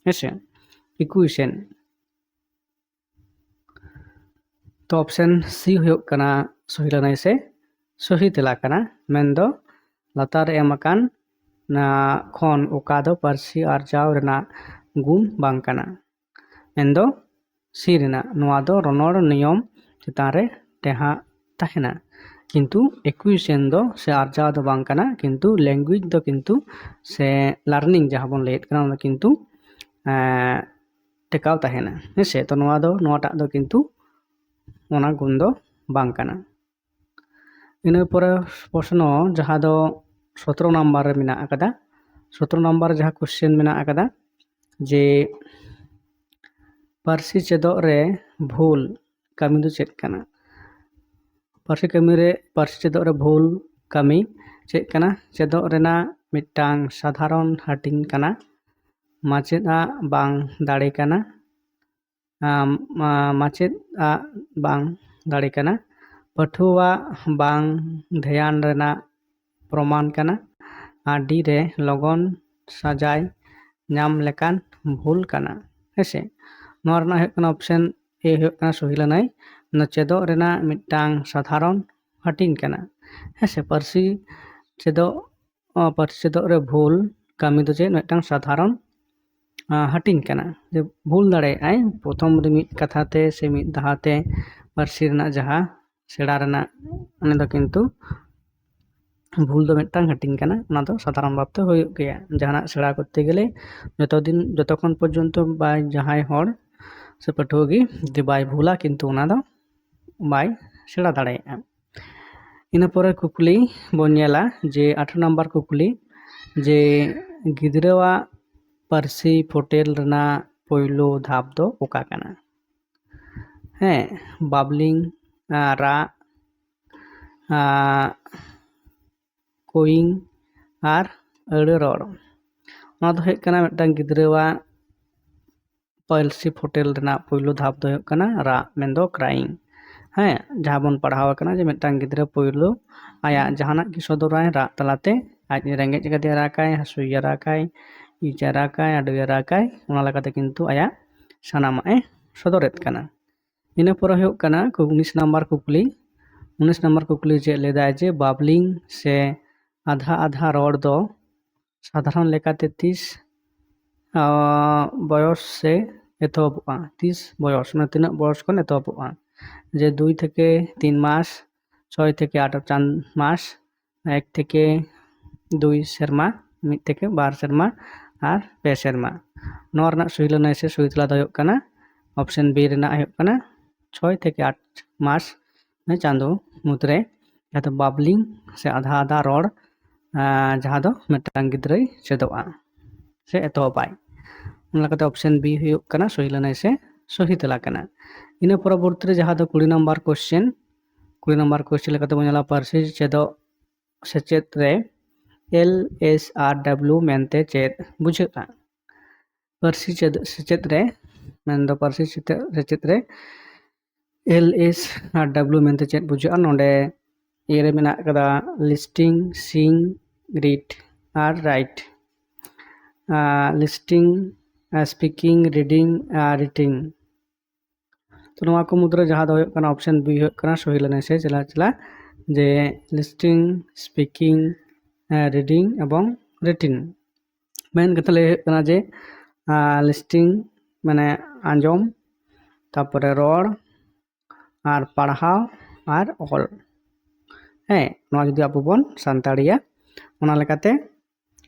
ᱦᱮᱸᱥᱮ, ᱤᱠᱩᱭᱮᱥᱚᱱ᱾ ᱛᱚ ᱚᱯᱥᱮᱱ ᱥᱤ ᱦᱩᱭᱩᱜ ᱠᱟᱱᱟ ᱥᱚᱦᱤ ᱞᱟᱹᱱᱟᱹᱭ ᱥᱮ ᱥᱚᱦᱤ ᱛᱮᱞᱟ ᱠᱟᱱᱟ, ᱢᱮᱱᱫᱚ ᱞᱟᱛᱟᱨ ᱨᱮ ᱮᱢ ᱟᱠᱟᱱ ᱱᱟ ᱠᱷᱚᱱ ᱚᱠᱟ ᱫᱚ ᱯᱟᱹᱨᱥᱤ ᱟᱨᱡᱟᱣ ᱨᱮᱱᱟᱜ ᱜᱩᱱ ᱵᱟᱝ ᱠᱟᱱᱟ, ᱢᱮᱱᱫᱚ ᱥᱤ ᱨᱮᱱᱟᱜ᱾ ᱱᱚᱣᱟ ᱫᱚ ᱨᱚᱱᱚᱲ ᱱᱤᱭᱚᱢ ᱪᱮᱛᱟᱱ ᱨᱮ ᱴᱮᱦᱟᱜ ᱛᱟᱦᱮᱱᱟ, ᱠᱤᱱᱛᱩ ᱮᱠᱩᱭᱮᱥᱚᱱ ᱫᱚ ᱥᱮ ᱟᱨᱡᱟᱣ ᱫᱚ ᱵᱟᱝ ᱠᱟᱱᱟ, ᱠᱤᱱᱛᱩ ᱞᱮᱝᱜᱩᱭᱮᱡᱽ ᱫᱚ ᱠᱤᱱᱛᱩ ᱥᱮ ᱞᱟᱨᱱᱤᱝ ᱡᱟᱦᱟᱸ ᱵᱚᱱ ᱞᱟᱹᱭᱮᱫ ᱠᱟᱱᱟ, ᱚᱱᱟ ᱫᱚ ᱠᱤᱱᱛᱩ ᱮᱸ, ᱴᱮᱠᱟᱣ ᱛᱟᱦᱮᱱᱟ᱾ ᱦᱮᱸᱥᱮ, ᱛᱚ ᱱᱚᱣᱟ ᱫᱚ, ᱱᱚᱣᱟᱴᱟᱜ ᱫᱚ ᱠᱤᱱᱛᱩ ᱚᱱᱟ ᱜᱩᱱ ᱫᱚ ᱵᱟᱝ ᱠᱟᱱᱟ᱾ ᱤᱱᱟᱹ ᱯᱚᱨᱮ ᱯᱨᱚᱥᱱᱚ ᱡᱟᱦᱟᱸ ᱫᱚ ᱥᱚᱛᱨᱚ ᱱᱟᱢᱵᱟᱨ ᱨᱮ ᱢᱮᱱᱟᱜ ᱟᱠᱟᱫᱟ, ᱥᱚᱛᱨᱚ ᱱᱟᱢᱵᱟᱨ ᱡᱟᱦᱟᱸ ᱠᱚᱥᱪᱮᱱ ᱢᱮᱱᱟᱜ ᱟᱠᱟᱫᱟ ᱡᱮ ᱯᱟᱹᱨᱥᱤ ᱪᱮᱫᱚᱜ ᱨᱮ ᱵᱷᱩᱞ ᱠᱟᱹᱢᱤ ᱫᱚ ᱪᱮᱫ ᱠᱟᱱᱟ? ᱯᱟᱹᱨᱥᱤ ᱠᱟᱹᱢᱤ ᱨᱮ, ᱯᱟᱹᱨᱥᱤ ᱪᱮᱫᱚᱜ ᱨᱮ ᱵᱷᱩᱞ ᱠᱟᱹᱢᱤ ᱪᱮᱫ ᱠᱟᱱᱟ? ᱪᱮᱫᱚᱜ ᱨᱮᱱᱟᱜ ᱢᱤᱫᱴᱟᱝ ᱥᱟᱫᱷᱟᱨᱚᱱ ᱦᱟᱹᱴᱤᱧ ᱠᱟᱱᱟ, ᱢᱟᱪᱮᱫ ᱟᱜ ᱵᱟᱝ ᱫᱟᱲᱮ ᱠᱟᱱᱟ, ᱟᱢ, ᱟ, ᱢᱟᱪᱮᱫ ᱟᱜ ᱵᱟᱝ ᱫᱟᱲᱮ ᱠᱟᱱᱟ, ᱯᱟᱹᱴᱷᱩᱣᱟᱹ ᱵᱟᱝ ᱫᱷᱮᱭᱟᱱ ᱨᱮᱱᱟᱜ ᱯᱨᱚᱢᱟᱱ ᱠᱟᱱᱟ, ᱟᱹᱰᱤ ᱨᱮ ᱞᱚᱜᱚᱱ ᱥᱟᱡᱟᱭ ᱧᱟᱢ ᱞᱮᱠᱟᱱ ᱵᱷᱩᱞ ᱠᱟᱱᱟ᱾ ᱦᱮᱸᱥᱮ, ᱱᱚᱣᱟ ᱨᱮᱱᱟᱜ ᱦᱩᱭᱩᱜ ᱠᱟᱱᱟ ᱚᱯᱥᱮᱱ ᱮ ᱦᱩᱭᱩᱜ ᱠᱟᱱᱟ ᱥᱚᱦᱤ ᱞᱟᱹᱱᱟᱹᱭ᱾ ᱱᱚᱣᱟ ᱪᱮᱫᱚᱜ ᱨᱮᱱᱟᱜ ᱢᱤᱫᱴᱟᱝ ᱥᱟᱫᱷᱟᱨᱚᱱ ᱦᱟᱹᱴᱤᱧ ᱠᱟᱱᱟ᱾ ᱦᱮᱸᱥᱮ, ᱯᱟᱹᱨᱥᱤ ᱪᱮᱫᱚᱜ, ᱯᱟᱹᱨᱥᱤ ᱪᱮᱫᱚᱜ ᱨᱮ ᱵᱷᱩᱞ ᱠᱟᱹᱢᱤ ᱫᱚ ᱪᱮᱫ? ᱢᱤᱫᱴᱟᱝ ᱥᱟᱫᱷᱟᱨᱚᱱ ᱦᱟᱹᱴᱤᱧ ᱠᱟᱱᱟ᱾ ᱡᱮ ᱵᱷᱩᱞ ᱫᱟᱲᱮᱭᱟᱜᱼᱟᱭ ᱯᱨᱚᱛᱷᱚᱢ ᱨᱮ ᱢᱤᱫ ᱠᱟᱛᱷᱟ ᱛᱮ ᱥᱮ ᱢᱤᱫ ᱫᱷᱟᱣ ᱛᱮ ᱯᱟᱹᱨᱥᱤ ᱨᱮᱱᱟᱜ ᱡᱟᱦᱟᱸ ᱥᱮᱬᱟ ᱨᱮᱱᱟᱜ, ᱚᱱᱟ ᱫᱚ ᱠᱤᱱᱛᱩ ᱵᱷᱩᱞ ᱫᱚ ᱢᱤᱫᱴᱟᱝ ᱦᱟᱹᱴᱤᱧ ᱠᱟᱱᱟ᱾ ᱚᱱᱟ ᱫᱚ ᱥᱟᱫᱷᱟᱨᱚᱱ ᱵᱷᱟᱵᱛᱮ ᱦᱩᱭᱩᱜ ᱜᱮᱭᱟ᱾ ᱡᱟᱦᱟᱱᱟᱜ ᱥᱮᱬᱟ ᱠᱚᱨᱛᱮ ᱜᱮᱞᱮ ᱡᱚᱛᱚ ᱫᱤᱱ, ᱡᱚᱛᱚ ᱠᱷᱚᱱ ᱯᱚᱨᱡᱚᱱᱛᱚ ᱵᱟᱭ, ᱡᱟᱦᱟᱸᱭ ᱦᱚᱲ ᱥᱮ ᱯᱟᱹᱴᱷᱩᱣᱟᱹ ᱜᱮ ᱡᱩᱫᱤ ᱵᱟᱭ ᱵᱷᱩᱞᱟ, ᱠᱤᱱᱛᱩ ᱚᱱᱟ ᱫᱚ ᱵᱟᱭ ᱥᱮᱬᱟ ᱫᱟᱲᱮᱭᱟᱜᱼᱟ᱾ ᱤᱱᱟᱹ ᱯᱚᱨᱮ ᱠᱩᱠᱞᱤ ᱵᱚᱱ ᱧᱮᱞᱟ ᱡᱮ ᱟᱴᱷᱨᱚ ᱱᱟᱢᱵᱟᱨ ᱠᱩᱠᱞᱤ, ᱡᱮ ᱜᱤᱫᱽᱨᱟᱹᱣᱟᱜ ᱯᱟᱹᱨᱥᱤ ᱯᱷᱚᱴᱮᱞ ᱨᱮᱱᱟᱜ ᱯᱳᱭᱞᱳ ᱫᱷᱟᱯ ᱫᱚ ᱚᱠᱟ ᱠᱟᱱᱟ? ᱦᱮᱸ, ᱵᱟᱵᱞᱤᱝ, ᱟᱨ ᱨᱟᱜ, ᱟᱨ ᱠᱳᱭᱤᱝ, ᱟᱨ ᱟᱹᱲᱟᱹ ᱨᱚᱲ᱾ ᱱᱚᱣᱟ ᱫᱚ ᱦᱩᱭᱩᱜ ᱠᱟᱱᱟ ᱢᱤᱫᱴᱟᱝ ᱜᱤᱫᱽᱨᱟᱹᱣᱟᱜ ᱯᱟᱹᱨᱥᱤ ᱯᱷᱚᱴᱮᱞ ᱨᱮᱱᱟᱜ ᱯᱳᱭᱞᱳ ᱫᱷᱟᱯ ᱫᱚ ᱦᱩᱭᱩᱜ ᱠᱟᱱᱟ ᱨᱟᱜ, ᱢᱮᱱᱫᱚ ᱠᱨᱟᱭᱤᱝ᱾ ᱦᱮᱸ, ᱡᱟᱦᱟᱸ ᱵᱚᱱ ᱯᱟᱲᱦᱟᱣ ᱟᱠᱟᱱᱟ ᱡᱮ ᱢᱤᱫᱴᱟᱝ ᱜᱤᱫᱽᱨᱟᱹ ᱯᱳᱭᱞᱳ ᱟᱭᱟᱜ ᱡᱟᱦᱟᱱᱟᱜ ᱜᱮ ᱥᱚᱫᱚᱨᱟᱭ ᱨᱟᱜ ᱛᱟᱞᱟᱛᱮ, ᱟᱡ ᱨᱮᱸᱜᱮᱡ ᱟᱠᱟᱫᱮᱭᱟ ᱨᱟᱜᱟᱭ, ᱦᱟᱹᱥᱩᱭᱮᱭᱟ ᱨᱟᱜᱟᱭ, ᱤᱡᱟ ᱨᱟᱜᱟᱭ, ᱟᱰᱚᱭᱟ ᱨᱟᱜᱟᱭ, ᱚᱱᱟ ᱞᱮᱠᱟᱛᱮ ᱠᱤᱱᱛᱩ ᱟᱭᱟᱜ ᱥᱟᱱᱟᱢᱟᱜ ᱮ ᱥᱚᱫᱚᱨᱮᱫ ᱠᱟᱱᱟ᱾ ᱤᱱᱟᱹ ᱯᱚᱨᱮ ᱦᱩᱭᱩᱜ ᱠᱟᱱᱟ ᱠᱩ-, ᱩᱱᱤᱥ ᱱᱟᱢᱵᱟᱨ ᱠᱩᱠᱞᱤ᱾ ᱩᱱᱤᱥ ᱱᱟᱢᱵᱟᱨ ᱠᱩᱠᱞᱤ ᱪᱮᱫ ᱞᱟᱹᱭᱫᱟᱭ ᱡᱮ ᱵᱟᱵᱞᱤᱝ ᱥᱮ ᱟᱫᱷᱟ ᱟᱫᱷᱟ ᱨᱚᱲ ᱫᱚ ᱥᱟᱫᱷᱟᱨᱚᱱ ᱞᱮᱠᱟᱛᱮ ᱛᱤᱥ, ᱟᱸ, ᱵᱚᱭᱚᱥ ᱥᱮ ᱮᱛᱚᱦᱚᱵᱚᱜᱼᱟ? ᱛᱤᱥ ᱵᱚᱭᱚᱥ, ᱢᱟᱱᱮ ᱛᱤᱱᱟᱹᱜ ᱵᱚᱭᱚᱥ ᱠᱷᱚᱱ ᱮᱛᱚᱦᱚᱵᱚᱜᱼᱟ? ᱡᱮ ᱫᱩᱭ ᱛᱷᱮᱠᱮ ᱛᱤᱱ ᱢᱟᱥ, ᱪᱷᱚᱭ ᱛᱷᱮᱠᱮ ᱟᱴ ᱪᱟᱸᱫ ᱢᱟᱥ, ᱮᱠ ᱛᱷᱮᱠᱮ ᱫᱩᱭ ᱥᱮᱨᱢᱟ, ᱢᱤᱫ ᱛᱷᱮᱠᱮ ᱵᱟᱨ ᱥᱮᱨᱢᱟ, ᱟᱨ ᱯᱮ ᱥᱮᱨᱢᱟ᱾ ᱱᱚᱣᱟ ᱨᱮᱱᱟᱜ ᱥᱩᱭ ᱞᱟᱹᱱᱟᱹᱭ ᱥᱮ ᱥᱩᱭ ᱛᱮᱞᱟ ᱫᱚ ᱦᱩᱭᱩᱜ ᱠᱟᱱᱟ ᱚᱯᱥᱮᱱ ᱵᱤ ᱨᱮᱱᱟᱜ ᱦᱩᱭᱩᱜ ᱠᱟᱱᱟ ᱪᱷᱚᱭ ᱛᱷᱮᱠᱮ ᱟᱴ ᱢᱟᱥ, ᱢᱟᱱᱮ ᱪᱟᱸᱫᱳ ᱢᱩᱫᱽᱨᱮ ᱡᱟᱦᱟᱸ ᱫᱚ ᱵᱟᱵᱞᱤᱝ ᱥᱮ ᱟᱫᱷᱟ ᱟᱫᱷᱟ ᱨᱚᱲ, ᱟᱸ, ᱡᱟᱦᱟᱸ ᱫᱚ ᱢᱤᱫᱴᱟᱝ ᱜᱤᱫᱽᱨᱟᱹᱭ ᱪᱮᱫᱚᱜᱼᱟ ᱥᱮ ᱮᱛᱚᱦᱚᱵᱟᱭ᱾ ᱚᱱᱟ ᱞᱮᱠᱟᱛᱮ option B ᱦᱩᱭᱩᱜ ᱠᱟᱱᱟ ᱥᱚᱦᱤ ᱞᱟᱹᱱᱟᱹᱭ ᱥᱮ ᱥᱚᱦᱤ ᱛᱮᱞᱟ ᱠᱟᱱᱟ᱾ ᱤᱱᱟᱹ ᱯᱚᱨᱚᱵᱚᱨᱛᱤ ᱨᱮ ᱡᱟᱦᱟᱸ ᱫᱚ ᱠᱩᱲᱤ ᱱᱟᱢᱵᱟᱨ question, ᱠᱩᱲᱤ ᱱᱟᱢᱵᱟᱨ question ᱞᱮᱠᱟᱛᱮ ᱵᱚᱱ ᱧᱮᱞᱟ ᱯᱟᱹᱨᱥᱤ ᱪᱮᱫᱚᱜ ᱥᱮᱪᱮᱫ ᱨᱮ L S R W ᱢᱮᱱᱛᱮ ᱪᱮᱫ ᱵᱩᱡᱷᱟᱹᱜᱼᱟ? ᱯᱟᱹᱨᱥᱤ ᱪᱮᱫ, ᱥᱮᱪᱮᱫ ᱨᱮ, ᱢᱮᱱᱫᱚ ᱯᱟᱹᱨᱥᱤ ᱪᱮᱫ, ᱥᱮᱪᱮᱫ ᱨᱮ L S R W ᱢᱮᱱᱛᱮ ᱪᱮᱫ ᱵᱩᱡᱷᱟᱹᱜᱼᱟ? ᱱᱚᱰᱮ A ᱨᱮ ᱢᱮᱱᱟᱜ ᱠᱟᱫᱟ listening, seeing, read ᱟᱨ write᱾ ᱟᱨ listening, speaking, reading ᱟᱨ writing᱾ ᱛᱚ ᱱᱚᱣᱟ ᱠᱚ ᱢᱩᱫᱽᱨᱮ ᱡᱟᱦᱟᱸ ᱫᱚ ᱦᱩᱭᱩᱜ ᱠᱟᱱᱟ option B ᱦᱩᱭᱩᱜ ᱠᱟᱱᱟ ᱥᱚᱦᱤ ᱞᱟᱹᱱᱟᱹᱭ ᱥᱮ ᱪᱮᱞᱟ ᱪᱮᱞᱟ, ᱡᱮ listening, speaking, reading ᱮᱵᱚᱝ writing᱾ ᱢᱮᱱ ᱠᱟᱛᱷᱟ ᱞᱟᱹᱭ ᱦᱩᱭᱩᱜ ᱠᱟᱱᱟ ᱡᱮ listening ᱢᱟᱱᱮ ᱟᱸᱡᱚᱢ, ᱛᱟᱯᱚᱨᱮ ᱨᱚᱲ ᱟᱨ ᱯᱟᱲᱦᱟᱣ ᱟᱨ ᱚᱞ᱾ ᱦᱮᱸ, ᱱᱚᱣᱟ ᱡᱩᱫᱤ ᱟᱵᱚ ᱵᱚᱱ ᱥᱟᱱᱛᱟᱲᱤᱭᱟ, ᱚᱱᱟ ᱞᱮᱠᱟᱛᱮ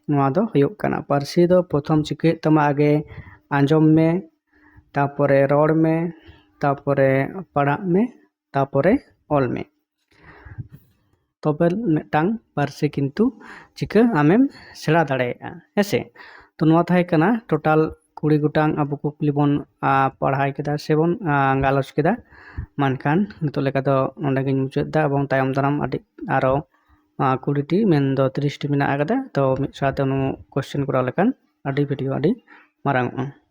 ᱱᱚᱣᱟ ᱫᱚ ᱦᱩᱭᱩᱜ ᱠᱟᱱᱟ ᱯᱟᱹᱨᱥᱤ ᱫᱚ ᱯᱨᱚᱛᱷᱚᱢ ᱪᱤᱠᱟᱹᱭ ᱦᱩᱭᱩᱜ ᱛᱟᱢᱟ, ᱟᱜᱮ ᱟᱸᱡᱚᱢ ᱢᱮ, ᱛᱟᱯᱚᱨᱮ ᱨᱚᱲ ᱢᱮ, ᱛᱟᱯᱚᱨᱮ ᱯᱟᱲᱦᱟᱜ ᱢᱮ, ᱛᱟᱯᱚᱨᱮ ᱚᱞ ᱢᱮ᱾ ᱛᱚᱵᱮ ᱢᱤᱫᱴᱟᱝ ᱯᱟᱹᱨᱥᱤ ᱠᱤᱱᱛᱩ ᱪᱤᱠᱟᱹ ᱟᱢᱮᱢ ᱥᱮᱬᱟ ᱫᱟᱲᱮᱭᱟᱜᱼᱟ, ᱦᱮᱸ ᱥᱮ? ᱛᱚ ᱱᱚᱣᱟ ᱛᱟᱦᱮᱸ ᱠᱟᱱᱟ total ᱠᱩᱲᱤ ᱜᱚᱴᱟᱝ ᱟᱵᱚ ᱠᱩᱠᱞᱤ ᱵᱚᱱ, ᱟ, ᱯᱟᱲᱦᱟᱣ ᱠᱮᱫᱟ ᱥᱮᱵᱚᱱ, ᱟ, ᱜᱟᱞᱚᱪ ᱠᱮᱫᱟ᱾ ᱢᱮᱱᱠᱷᱟᱱ ᱱᱤᱛᱚᱜ ᱞᱮᱠᱟ ᱫᱚ ᱱᱚᱸᱰᱮ ᱜᱤᱧ ᱢᱩᱪᱟᱹᱫ ᱮᱫᱟ, ᱮᱵᱚᱝ ᱛᱟᱭᱚᱢ ᱫᱟᱨᱟᱢ ᱟᱹᱰᱤ ᱟᱨᱚ, ᱟ, ᱠᱩᱲᱤ ᱴᱤ ᱢᱮᱱᱫᱚ ᱛᱤᱨᱤᱥ ᱴᱤ ᱢᱮᱱᱟᱜ ᱟᱠᱟᱫᱟ᱾ ᱛᱚ ᱢᱤᱫ ᱥᱟᱶᱛᱮ ᱱᱚᱣᱟ question ᱠᱚᱨᱟᱣ ᱞᱮᱠᱷᱟᱱ ᱟᱹᱰᱤ video ᱟᱹᱰᱤ ᱢᱟᱨᱟᱝ ᱚᱜᱼᱟ᱾